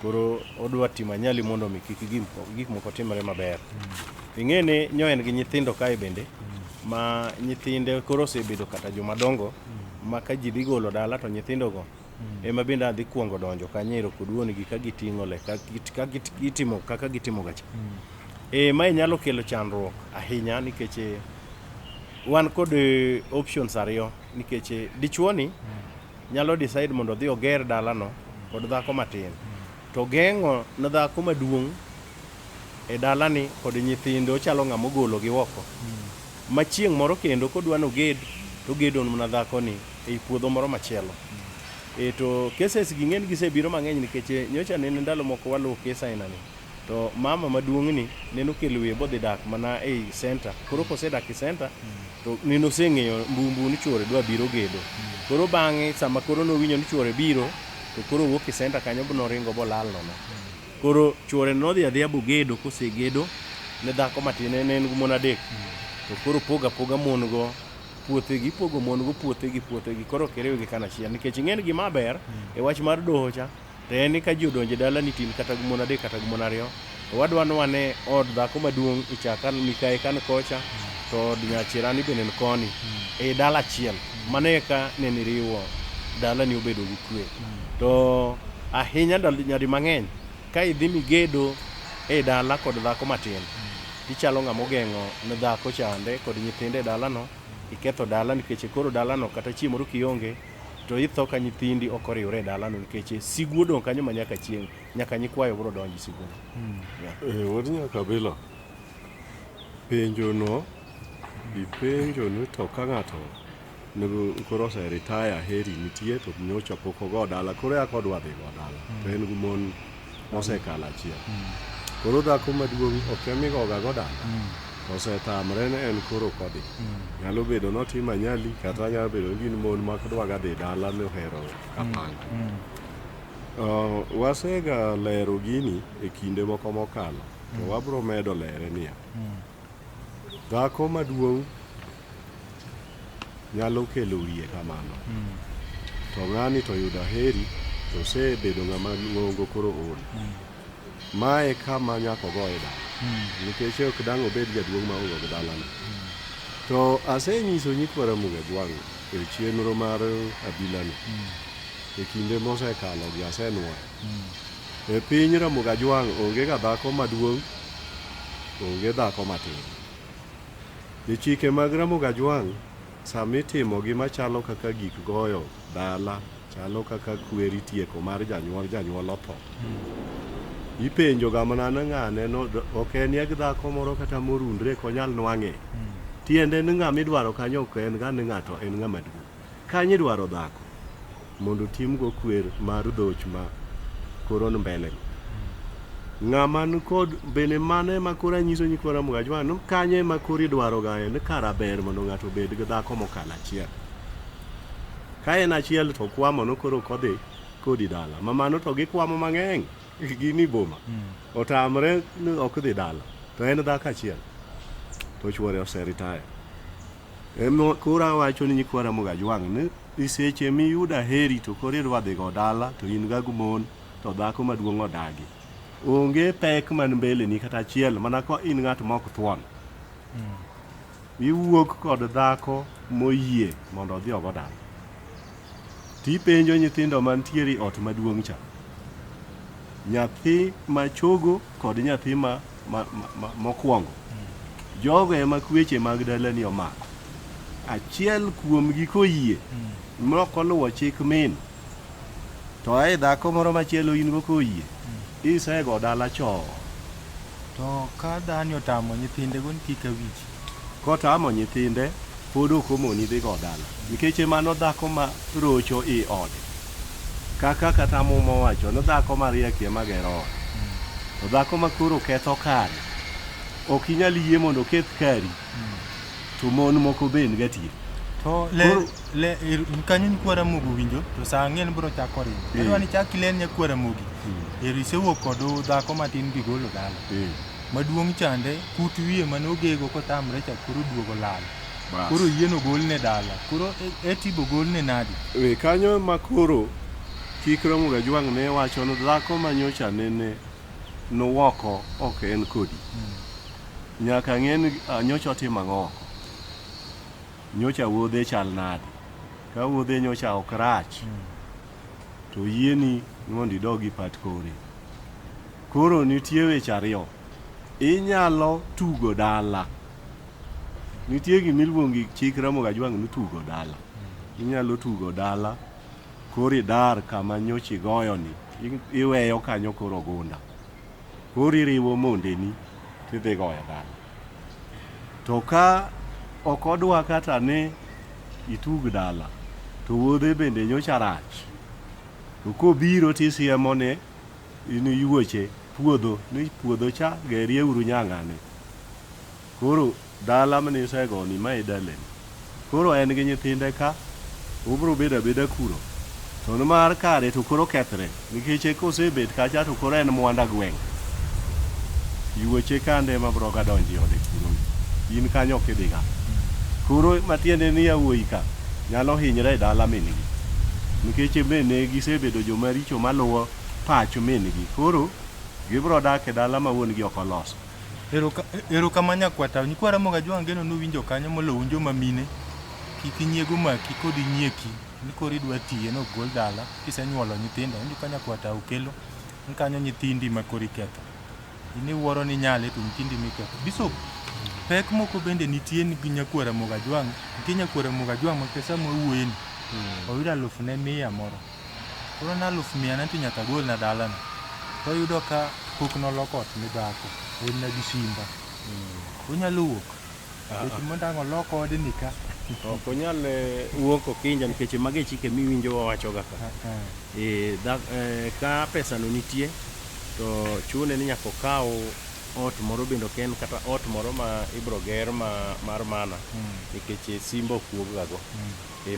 Koro odwa timo anyali mondo mi kik gik moko timre maber. Ing'e ni nyo en gi nyithindo kae bende ma nyithinde koro osebedo kata joma dongo ma ka ji dhi golo dala to nyithindogo ema bende adhi kuongo donjo kanyo ero kod wuon gi ka giting'o le ka gitimo kaka gitimo gacha. E, mae nyalo kelo chandruok ahinya nikech wan kod options ariyo nikech dichuo ni nyalo decide mondo odhi oger dalano kod dhako matin to geng'o ne dhako maduong' e dalani kod nyithinde ochalo ng'ama ogolo gi oko ma chieng' moro kendo kodwa noged to ogedo mana dhakoni ei puodho moro machielo. E, to cases gi ng'eny gisebiro mang'eny nikech nyocha nene ndalo moko waluwo case aina ni to mama maduong' ni nene okelo wiye bodhi dak mana ei center. Koro kosedak e center to nene oseng'eyo mbumbu ni chuore dwa biro gedo. Koro bang'e sama koro nowinjo ni chuore biro to koro owuok e center kanyo noringo bolal nono. Koro chuore nodhi adhiya bogedo kosegedo ne dhako matin ne en gi mon adek. To koro pogo apoga mon go puothegi ipogo mon go puothegi puothegi koro ok iriwgi kanachiel nikech ing'e ni gima ber e wach mar doho cha to en ni ka ji odonjo e dalani to in kata gi mon adek kata gi mon ariyo to wadwa ni wane od dhako maduong' icha kan mikayi kan kocha to od nyachirani bende ni koni e dala achiel mano eka nene iriwo dalani obedo gi kwe to ahinya ndalo nyadi mang'eny ka idhi migedo e dala kod dhako matin tichalo ng'ama ogeng'o ne dhako chande kod nyithinde e dalano iketho dala nikech koro dalano kata chieng' moro kionge to itho ka nyithindi ok oriwre e dalano nikech sigu odong' kanyo ma nyaka chieng' nyaka nyikwayo biro donjo e siguno. Yeah. Wuod Nyakabila, penjo no ipenjo ni to ka ng'ato nego koro ose retire heri nitie to nyocha pok ogo dala koro eka odwa dhi go dala to en gi mon mosekalo achiel. Koro dhako maduong' ok emigoga go dala to osetamre ni en koro ok odhi. Nyalo bedo notimo anyali kata nyalo bedo ni gin mon ma ok dwaga dhi dala nohero kapanga. Wasega lero gini e kinde moko mokalo to wabro medo lere niya. Dhako maduong' nyalo kelo wiye kamano. To ng'ani to yudo aheri to osebedo ng'ama ng'ongo koro ool. Mae kama nyaka ogoye dala. Nikech ok dang' obed jaduong' ma ogo gi dalano. To asenyiso nyikwa Ramogi Ajwang' e chenro mar abila ni. E kinde mosekalo gi asenuoyo. E piny Ramogi Ajwang' onge ga dhako maduong', onge dhako matin. E chike mag Ramogi Ajwang' sama itimogi machalo kaka gik goyo dala, chalo kaka kwer itieko mar janyuol, janyuol otho. Ipenjo ga mana ni ng'ane no ok en gi dhako moro kata morundre ok onyal nwang'e. Tiende ni ng'ama idwaro kanyo ok en ga ni ng'ato en ng'ama duong'. Kanyo idwaro dhako mondo otimgo kwer mar dhoch ma koro ni mbele go. Ng'ama nikod bende mano ema koro anyiso nyikwa Ramogi Ajwang' ni kanyo ema koro idwaro ga ni kara ber mondo ng'ato obed gi dhako mokalo achiel. Ka en achiel to kwamo no koro ok odhi kodi dala. Ma mano to gikwamo mang'eny gin e boma. Otamre ni ok dhi dala to en dhako achiel to chuore ose retire. Ema koro awacho ni nyikwa Ramogi Ajwang' ni e seche miyudo aheri to koro idwa dhi go dala to in ga gi mon to dhako maduong' odagi. Onge pek man mbele ni kata achiel mana ka in ng'at ma ok thuon. Iwuok kod dhako moyie mondo odhi ogo dala. Tipenjo nyithindo mantiere e ot maduong' cha. Nyathi machogo kod nyathi ma, ma, ma, ma, mokwongo. Jogo ema kweche mag dalani omako. Achiel kuomgi koyie mok oluwo chik min to ae dhako moro machielo in go koyie isego dala chon. To ka dhani otamo nyithinde go ni kik awinji. Kotamo nyithinde pod ok omoni dhi go dala nikech mano dhako ma rocho i ode. Kaka kata muma owacho ni dhako mariek ema gero ot. To dhako ma koro ketho kare ok inyal yie mondo oketh kari to mon moko be niga tiyo. To le le er, kanyo nyikwa Ramogi owinjo to saa ang'wen biro chako ringo. Adwa ni chak iler nyakwa Ramogi. Ero isewuok kod dhako matin bigolo dala. Maduong' chande kut wiye mane ogego kotamre cha koro duogo lal. Koro yien ogolne dala. Koro etibo golne nadi? We kanyo ma koro kik Ramogi Ajwang' ne wacho ni dhako ma nyocha nene nuwoko ok en kodi. Nyaka ng'e ni nyocha otimo ang'o oko. Nyocha wuodhe chal nade. Ka wuodhe nyocha ok rach, to yieni mondo idog ipat kore. Koro nitie weche ariyo. Inyalo tugo dala. Nitie gima iluongo gi chik Ramogi Ajwang' ni tugo dala. Inyalo tugo dala, koro idar kama nyocha igoyoni, iweyo kanyo koro ogunda. Koro iriwo mondeni tidhi goyo dala. To ka ok odwa kata ni itug dala, to wuodhe bende nyocha rach. To kobiro tisiemo ne in yuoche puodho ni puodho cha gerie uru nyang'ane. Koro dala mane isegoni ma e dalani. Koro en gi nyithinde ka, obiro bedo abeda kuro. To nimar kare to koro kethre, nikech kosebet kacha to koro en mwanda gweng'. Yuoche kande ema biro ga donjo e ode kuro. In kanyo ok idhiga. Koro matiende ni yawuoyi ka nyalo hinyre e dala min gi. Nikech be ne gisebedo joma richo maluwo pach min gi. Koro gibiro dak e dala ma wuon gi ok oloso. Erokamano nyakwata. Nyikwa Ramogi Ajwang' ageno ni uwinjo kanyo moloyo un joma mine. Kik nyiego maki kod nyieki ni koro idwa tiye ni ok gol dala kisenyuolo nyithindo. Iwinjo ka nyakwata okelo ni kanyo nyithindi ma koro iketho. In iwuoro ni inyale to nyithindi miketho. Bishop, pek moko bende nitie gi nyakwa Ramogi Ajwang'. Nitie nyakwa Ramogi Ajwang' ma pesa mwawuoyeni oyudo alufu ne mia moro. Koro na aluf mia na to nyaka agolna dalano. To oyudo ka pok noloko ot midhako, en na gi simba. Onyalo wuok. Nikech mondo ang' olok odni ka. Ok onyal wuok okinja nikech mago e chike miwinjo wawachoga ka. Ka pesano nitie to chune ni nyaka okaw ot moro bende ok en kata ot moro ma ibro ger ma mar mana nikech simba ok wuog ga go.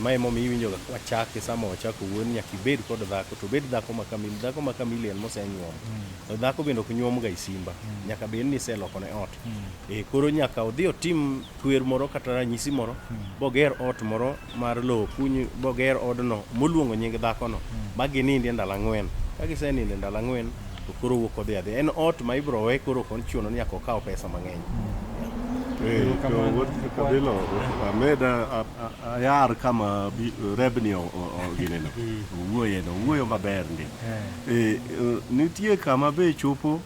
Ma emomiyo iwinjo ga kwachake sama wachako wuoyo ni nyaka ibed kod dhako to obed dhako ma kamili. Dhako ma kamili en mosenyuomo. To dhako bende ok nyuom ga i simba. Nyaka bed ni iseloko ne ot. Koro nyaka odhi otim kwer moro kata ranyisi moro boger ot moro mar lowo kuny boger odno moluongo nying dhakono ma ginindi e ndalo ang'wen. Ka gisenindo e ndalo ang'wen to koro owuok odhi adhiya. En ot ma ibro we koro ok ochuno ni nyaka okaw pesa mang'eny. Eh, to Erokamano. wuod Kabilo ameda ayar kama rebni gineno owuoye no owuoyo maber ndi. Eh, nitie kama be chopo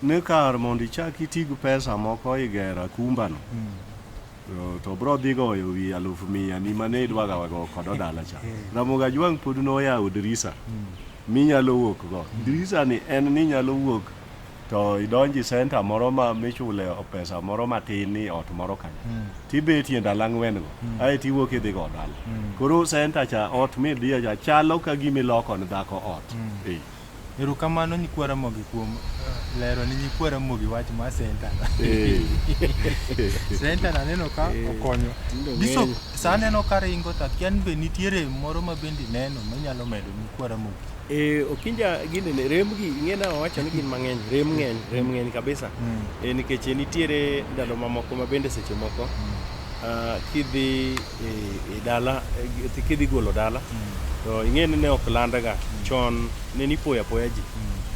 ni kar mondo ichak iti gi pesa moko igero akumbano to bro dhi goyo wi 100,000 ni mane idwaga go kod dala cha. Ramogi Ajwang' pod noyawo dirisa minyalo wuok go. Dirisa ni en ni inyalo wuok to idonji center moro ma michule pesa moro matin ni ot moro kanyo. Tibetie ndalo ang'wen go. Aeto iwuok idhi go dala. Koro center cha ot midhiye cha chalo ka gima iloko ne dhako ot. Eh. Erokamano nyikwa Ramogi kuom lero ni nyikwa Ramogi wach mar center. Eh. Center aneno ka okonyo. Tinde Bishop, ng'eny. sa aneno ka ringo to akia ni be nitiere moro ma bende ineno minyalo medo nyikwa Ramogi. E, Okinja gini rem gi ing'e na wawacho ni gin mang'eny, rem ng'eny, rem ng'eny kabisa. E, nikech nitiere ndalo mamoko ma bende seche moko kidhi e dala, kidhi golo dala, to ing'e ni ne ok landga chon ne nipoyo apoya ji.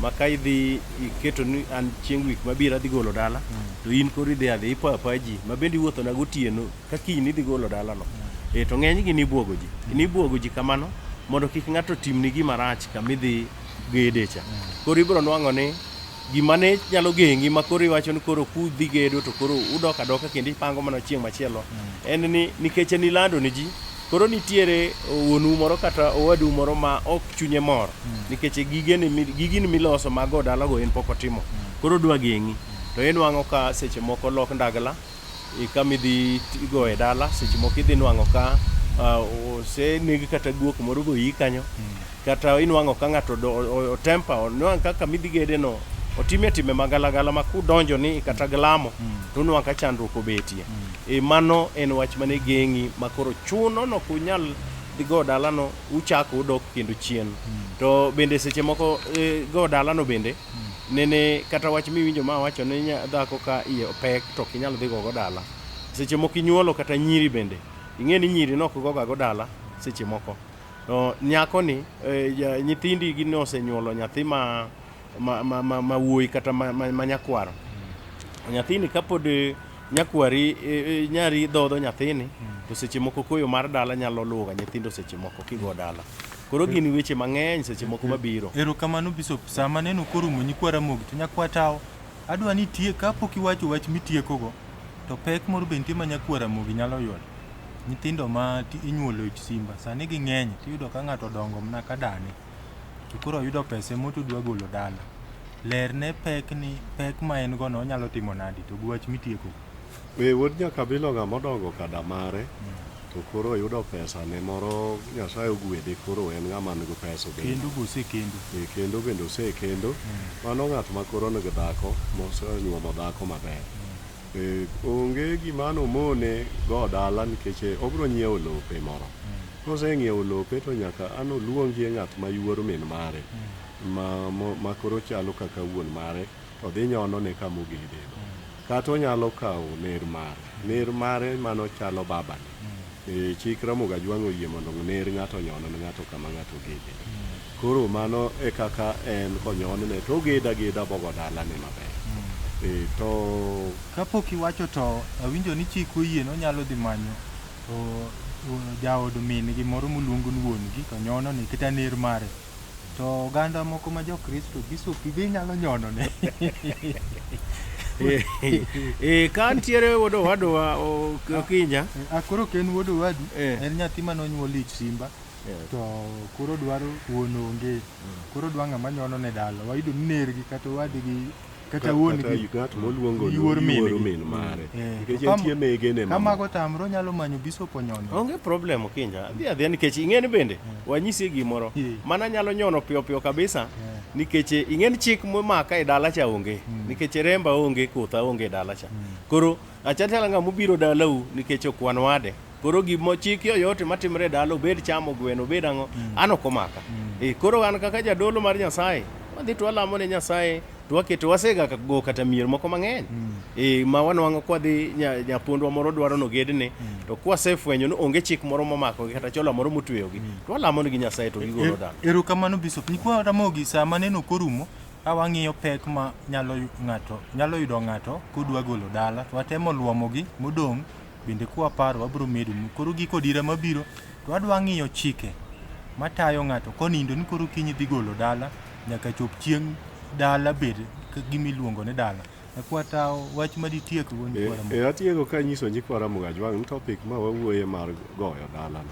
Ma ka idhi iketo ni an chieng' wik mabiro adhi golo dala, to in koro idhi adhi ipoyo apoya ji, ma bende iwuotho na gotieno ka kiny idhi golo dala no. E, to ng'eny gi nibuogo ji. Nibuogo ji kamano mondo kik ng'ato timni gima rach kama idhi gede cha. Koro ibiro nwang'o ni gima ne nyalo geng'i ma koro iwacho ni koro kudhi gedo to koro udok adoka kendo ipango mana chieng' machielo en ni nikech en ilando ne ji koro nitiere wuonu moro kata owadu moro ma ok chunye mor nikech gigini miloso mag go dalago en pok otimo koro odwa geng'i to inwang'o ka seche moko lok ndagla kama idhi goye dala seche moko idhi nwang'o ka oseneg kata guok moro boyi kanyo kata inwang'o ka ng'ato otempa onwang' ka kama idhi gede no otime time magalagala ma kudonjo ni kata glamo to unwang' ka chandruok obetie. E mano en wach mane geng'i ma koro chuno no ok unyal dhi go dalano uchako udok kendo chien. To bende seche moko go dalano bende nene kata wach miwinjo ma wacho ni dhako ka iye pek to ok inyal dhi gogo dala. Seche moko inyuolo kata nyiri bende ing'e ni nyiri nok goga go dala seche moko. To nyako ni nyithindi gi nosenyuolo nyathi ma wuoyi kata ma nyakwaro. Nyathini kapod nyakwari nyari dhodho nyathini to seche moko koyo mar dala nyalo luwo ga nyithindo seche moko kigo dala. Koro gin weche mang'eny seche moko mabiro. Erokamano Bishop, sama neno korumo nyikwa Ramogi to nyakwa Tawo adwa ni itie kapok iwacho wach mitiekogo to pek moro be nitie ma nyakwa Ramogi nyalo yudo. Nyithindo ma inyuolo ich simba sani ging'eny tiyudo ka ng'ato odongo mana ka dane to koro oyudo pesa emo to odwa golo dala. Lerne pek ni pek ma en go no onyalo timo nadi to gi wach mitiekogo. We wuod Nyakabilo ng'ama odongo kada mare to koro oyudo pesa ne moro Nyasaye ogwedhe koro en ng'ama nigi pesa bende. Kendo be osekendo. E, kendo bende osekendo. Mano ng'at ma koro nigi dhako mosenyuomo dhako maber. E, onge gima nomone go dala nikech obiro nyiewo lope moro. Koseng'iewo lope to nyaka an oluongie ng'at ma yuor min mare ma koro chalo kaka wuon mare to dhi nyono ne kama ogede no. Kata onyalo kawo ner mare. Ner mare mano chalo babane. E, chik Ramogi Ajwang' oyie mondo ner ng'ato onyon ne ng'ato kama ng'ato ogede. Koro mano e kaka en konyonne to ogedo ageda bogo dalane maber. E, to Kapok iwacho to awinjo ni chik oyie ni onyalo dhi manyo jaod min gi moro moluongo ni wuon gi to nyono ne kata ner mare. To oganda moko ma Jokristo bishop be nyalo nyono ne. E, ka nitiere wuod owadwa Okinja. Koro ok en wuod owadu, en nyathi mane onyuol ich simba. To koro dwaro wuon onge. Koro dwa ng'ama nyono ne dala. Wayudo ni nergi kata owadgi kata wuon gi ng'at moluongo ni yuor yuor min mare. Nikech entie megene Ka mago tamre onyalo manyo bishop onyono. Onge problem Okinja. Adhi adhiya nikech ing'e ni bende wanyisi gimoro. Mana nyalo nyono piyo piyo kabisa nikech ing'e ni chik momaka e dala cha onge. Nikech remba onge, kotha onge e dala cha. Koro achalachala ng'ama obiro dalau nikech ok wan wade. Koro gimo chik yoyote matimre e dala obed chamo gweno obed ang'o an ok omaka. Koro an kaka jadolo mar Nyasaye wadhi to walamo ne Nyasaye to waketo wasega go kata mier moko mang'eny. Ma wanwang'o kwadhi nyapondwa moro dwaro nogedne to kwasefwenyo ni onge chik moro momakogi kata chola moro motweyogi to walamo negi Nyasaye to gigolo dala. Erokamano Bishop. Nyikwa Ramogi sama neno korumo Ka wang'iyo pek ma nyalo ng'ato nyalo yudo ng'ato kodwa golo dala to watemo luomogi modong' bende kwaparo wabiro medonu. Koro giko dira mabiro to wadwa ng'iyo chike matayo ng'ato konindo ni koro kiny idhi golo dala nyaka chop chieng' dala bed gima iluongo ni dala. Nyakwata wach ma ditiek go nyikwa Ramogi. E, atieko kanyiso nyikwa Ramogi Ajwang' ni topic ma wawuoye mar goyo dalano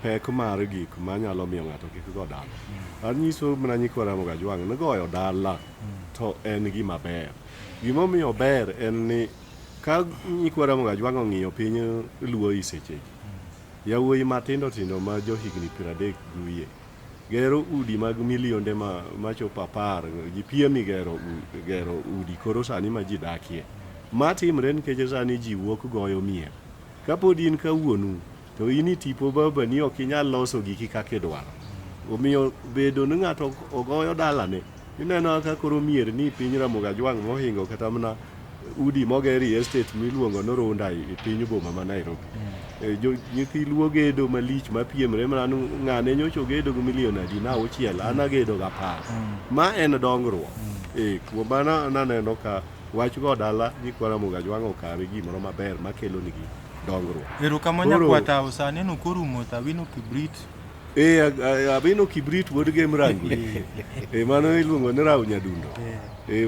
pek mar gik manyalo miyo ng'ato kik go dala. Anyiso mana nyikwa Ramogi Ajwang' ni goyo dala to en gima ber. Gimomiyo ber en ni ka nyikwa Ramogi Ajwang' ong'iyo piny Luo i sechegi, yawuoyi matindo tindo ma johigni 30 gi wiye gero udi mag milionde ma machopo 10, ji piem gero, gero udi koro sani ma ji dakie. Ma timre nikech sani ji wuok goyo mier. Kapod in ka wuonu to in i tipo babani ok inyal loso giki kaka idwaro. Omiyo bedo ni ng'ato ogoyo dalane, ineno ka koro mier ni piny Ramogi Ajwang' mohingo kata mana udi moger e estate miluongo ni Runda e piny boma ma Nairobi. Nyithi Luo gedo malich mapiemre mana ni ng'ane nyocha ogedo gi milion adi na auchiel an agedo gi 10. Ma en dongruok. Kuom mano an aneno ka wach go dala nyikwa Ramogi Ajwang' okawe gimoro maber makelo nigi dongruok. Erokamano nyakwata sani no korumo to awino kibrit. Awino kibrit wuod Gem Rangwe. Mano iluongo ni Raw Nyadundo.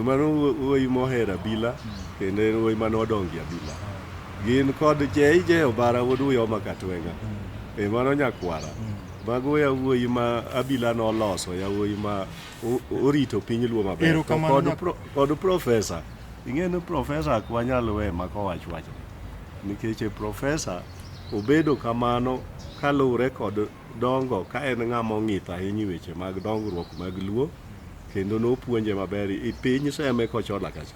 Mano wuoyi mohero abila kendo en wuoyi mane odongo e abila. Gin kod JJ Obara wuod Uyoma Katwenga. Mano nyakwara. Mago yawuoyi ma abila noloso, yawuoyi ma orito piny Luo maber. Kod profesa. Ing'e ni profesa ok wanyal we mak owach wachni. Nikech profesa obedo kamano kaluwore kod dongo ka en ng'ama ong'ith ahinya e weche mag dongruok mag Luo kendo nopuonje maber e piny Seme Kochola kacha.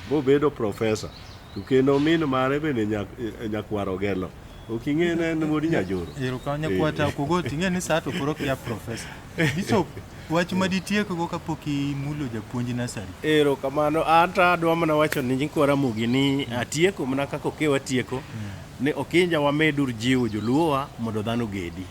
Bobedo profesa. To kendo min mare bende nyakwar Ogelo. Ok ing'e ne en wuod Nyajoro. Erokamano nyakwata Kogot, ing'e ni sa to koro kia profesa. Bishop, wach ma ditiekgo kapok imulo japuonj nasari. Erokamano, an to adwa mana wacho ni nyikwa Ramogi ni atieko mana kaka okew atieko ni okinja wamedur jiwo joluowa mondo dhano ogedi.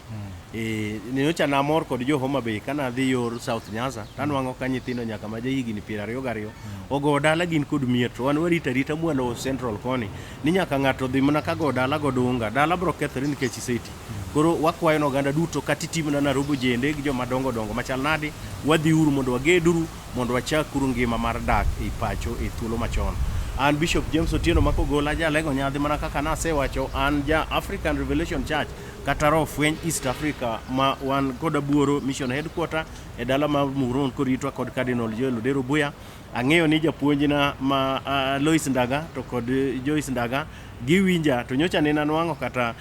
Nyocha namor kod jo Homa Bay kana adhi yor South Nyanza tanwang'o ka nyithindo nyaka ma jahigni 22 ogo dala gin kod mier to wan warito arita mwalo Central koni ni nyaka ng'ato dhi mana ka go dala godunga dala bro kethore nikech iseti. Koro wakwayo ne oganda duto kata itimna Nairobi jende gi joma dongo dongo machal nadi wadhiuru mondo wageduru mondo wachakuru ngima mar dak e pacho e thuolo machon. An Bishop James Otieno Makogola jalego nyadhi mana kaka nasewacho an ja African Revelation Church kata Roho Fweny East Africa ma wan kod Abuoro Mission Headquarter e dala mar Muhurun koritwa kod Cardinal Joel Odero Buya. Ang'eyo ni japuonjna ma Lois Ndaga to kod Joyce Ndaga giwinja to nyocha nene anwang'o kata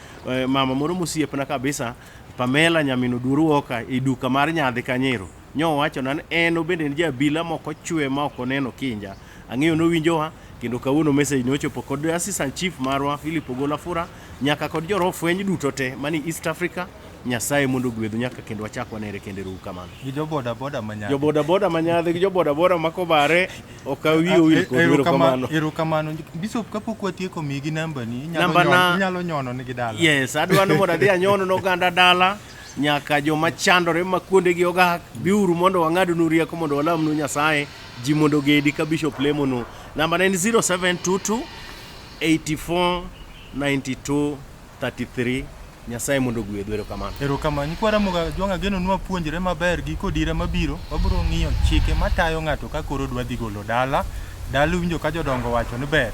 mama moro mosiepna kabisa Pamela nyamin Oduor Woka e duka mar nyadhi Kanyero. Nyo owachona ni en obende en ja abila mok ochwe ma ok oneno kinja. Ang'eyo nowinjowa kendo kawuono message nochopo kod assistant chief marwa Philip Ogola Fura nyaka kod joroho fweny duto te mani East Africa. Nyasaye mondo ogwedhu nyaka kendo wachak wanere kendo ero kamano. Gi jo boda boda ma Nyadhi. Jo boda boda ma Nyadhi gi jo boda boda ma Kobare ok awiyi owil kod ero kamano. Erokamano. Bishop kapok watieko migi namba ni inyalo nyono nigi dala. Yes, adwa ni mondo adhi anyon ne oganda dala nyaka joma chandore ma kuondegi ogak biuru mondo wang'adnu rieko mondo walamnu Nyasaye ji mondo ogedi ka Bishop lemonu. Namba ne en 0722 84 92 33. Nyasaye mondo ogwedhu. Erokamano. Erokamano. Nyikwa Ramogi Ajwang' ageno ni wapuonjre maber gi kodira mabiro. Wabiro ng'iyo chike matayo ng'ato ka koro dwa dhi golo dala. Dala iwinjo ka jodongo wacho ni ber.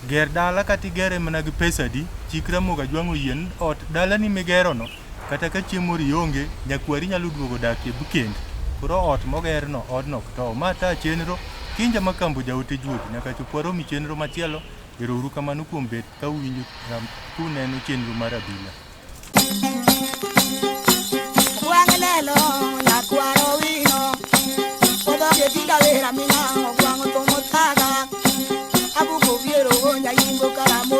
Ger dala kata igere mana gi pesa adi, chik Ramogi Ajwang' oyie ni ot dalani migerono kata ka chieng' moro ionge, nyakwari nyalo duogo dakie bkend. Koro ot mogerno, odno ok tow. Ma ta chenro, Kinja Makambo jaote juogi. Nyaka chop warom e chenro machielo. Ero uru kamano kuom bet ka uwinjo kuneno chenro mar abila. Wang' lelo nyakwaro wino odhoge tinda wera mina ogwang'o thum othaga abuko biero nyaimbo karamo.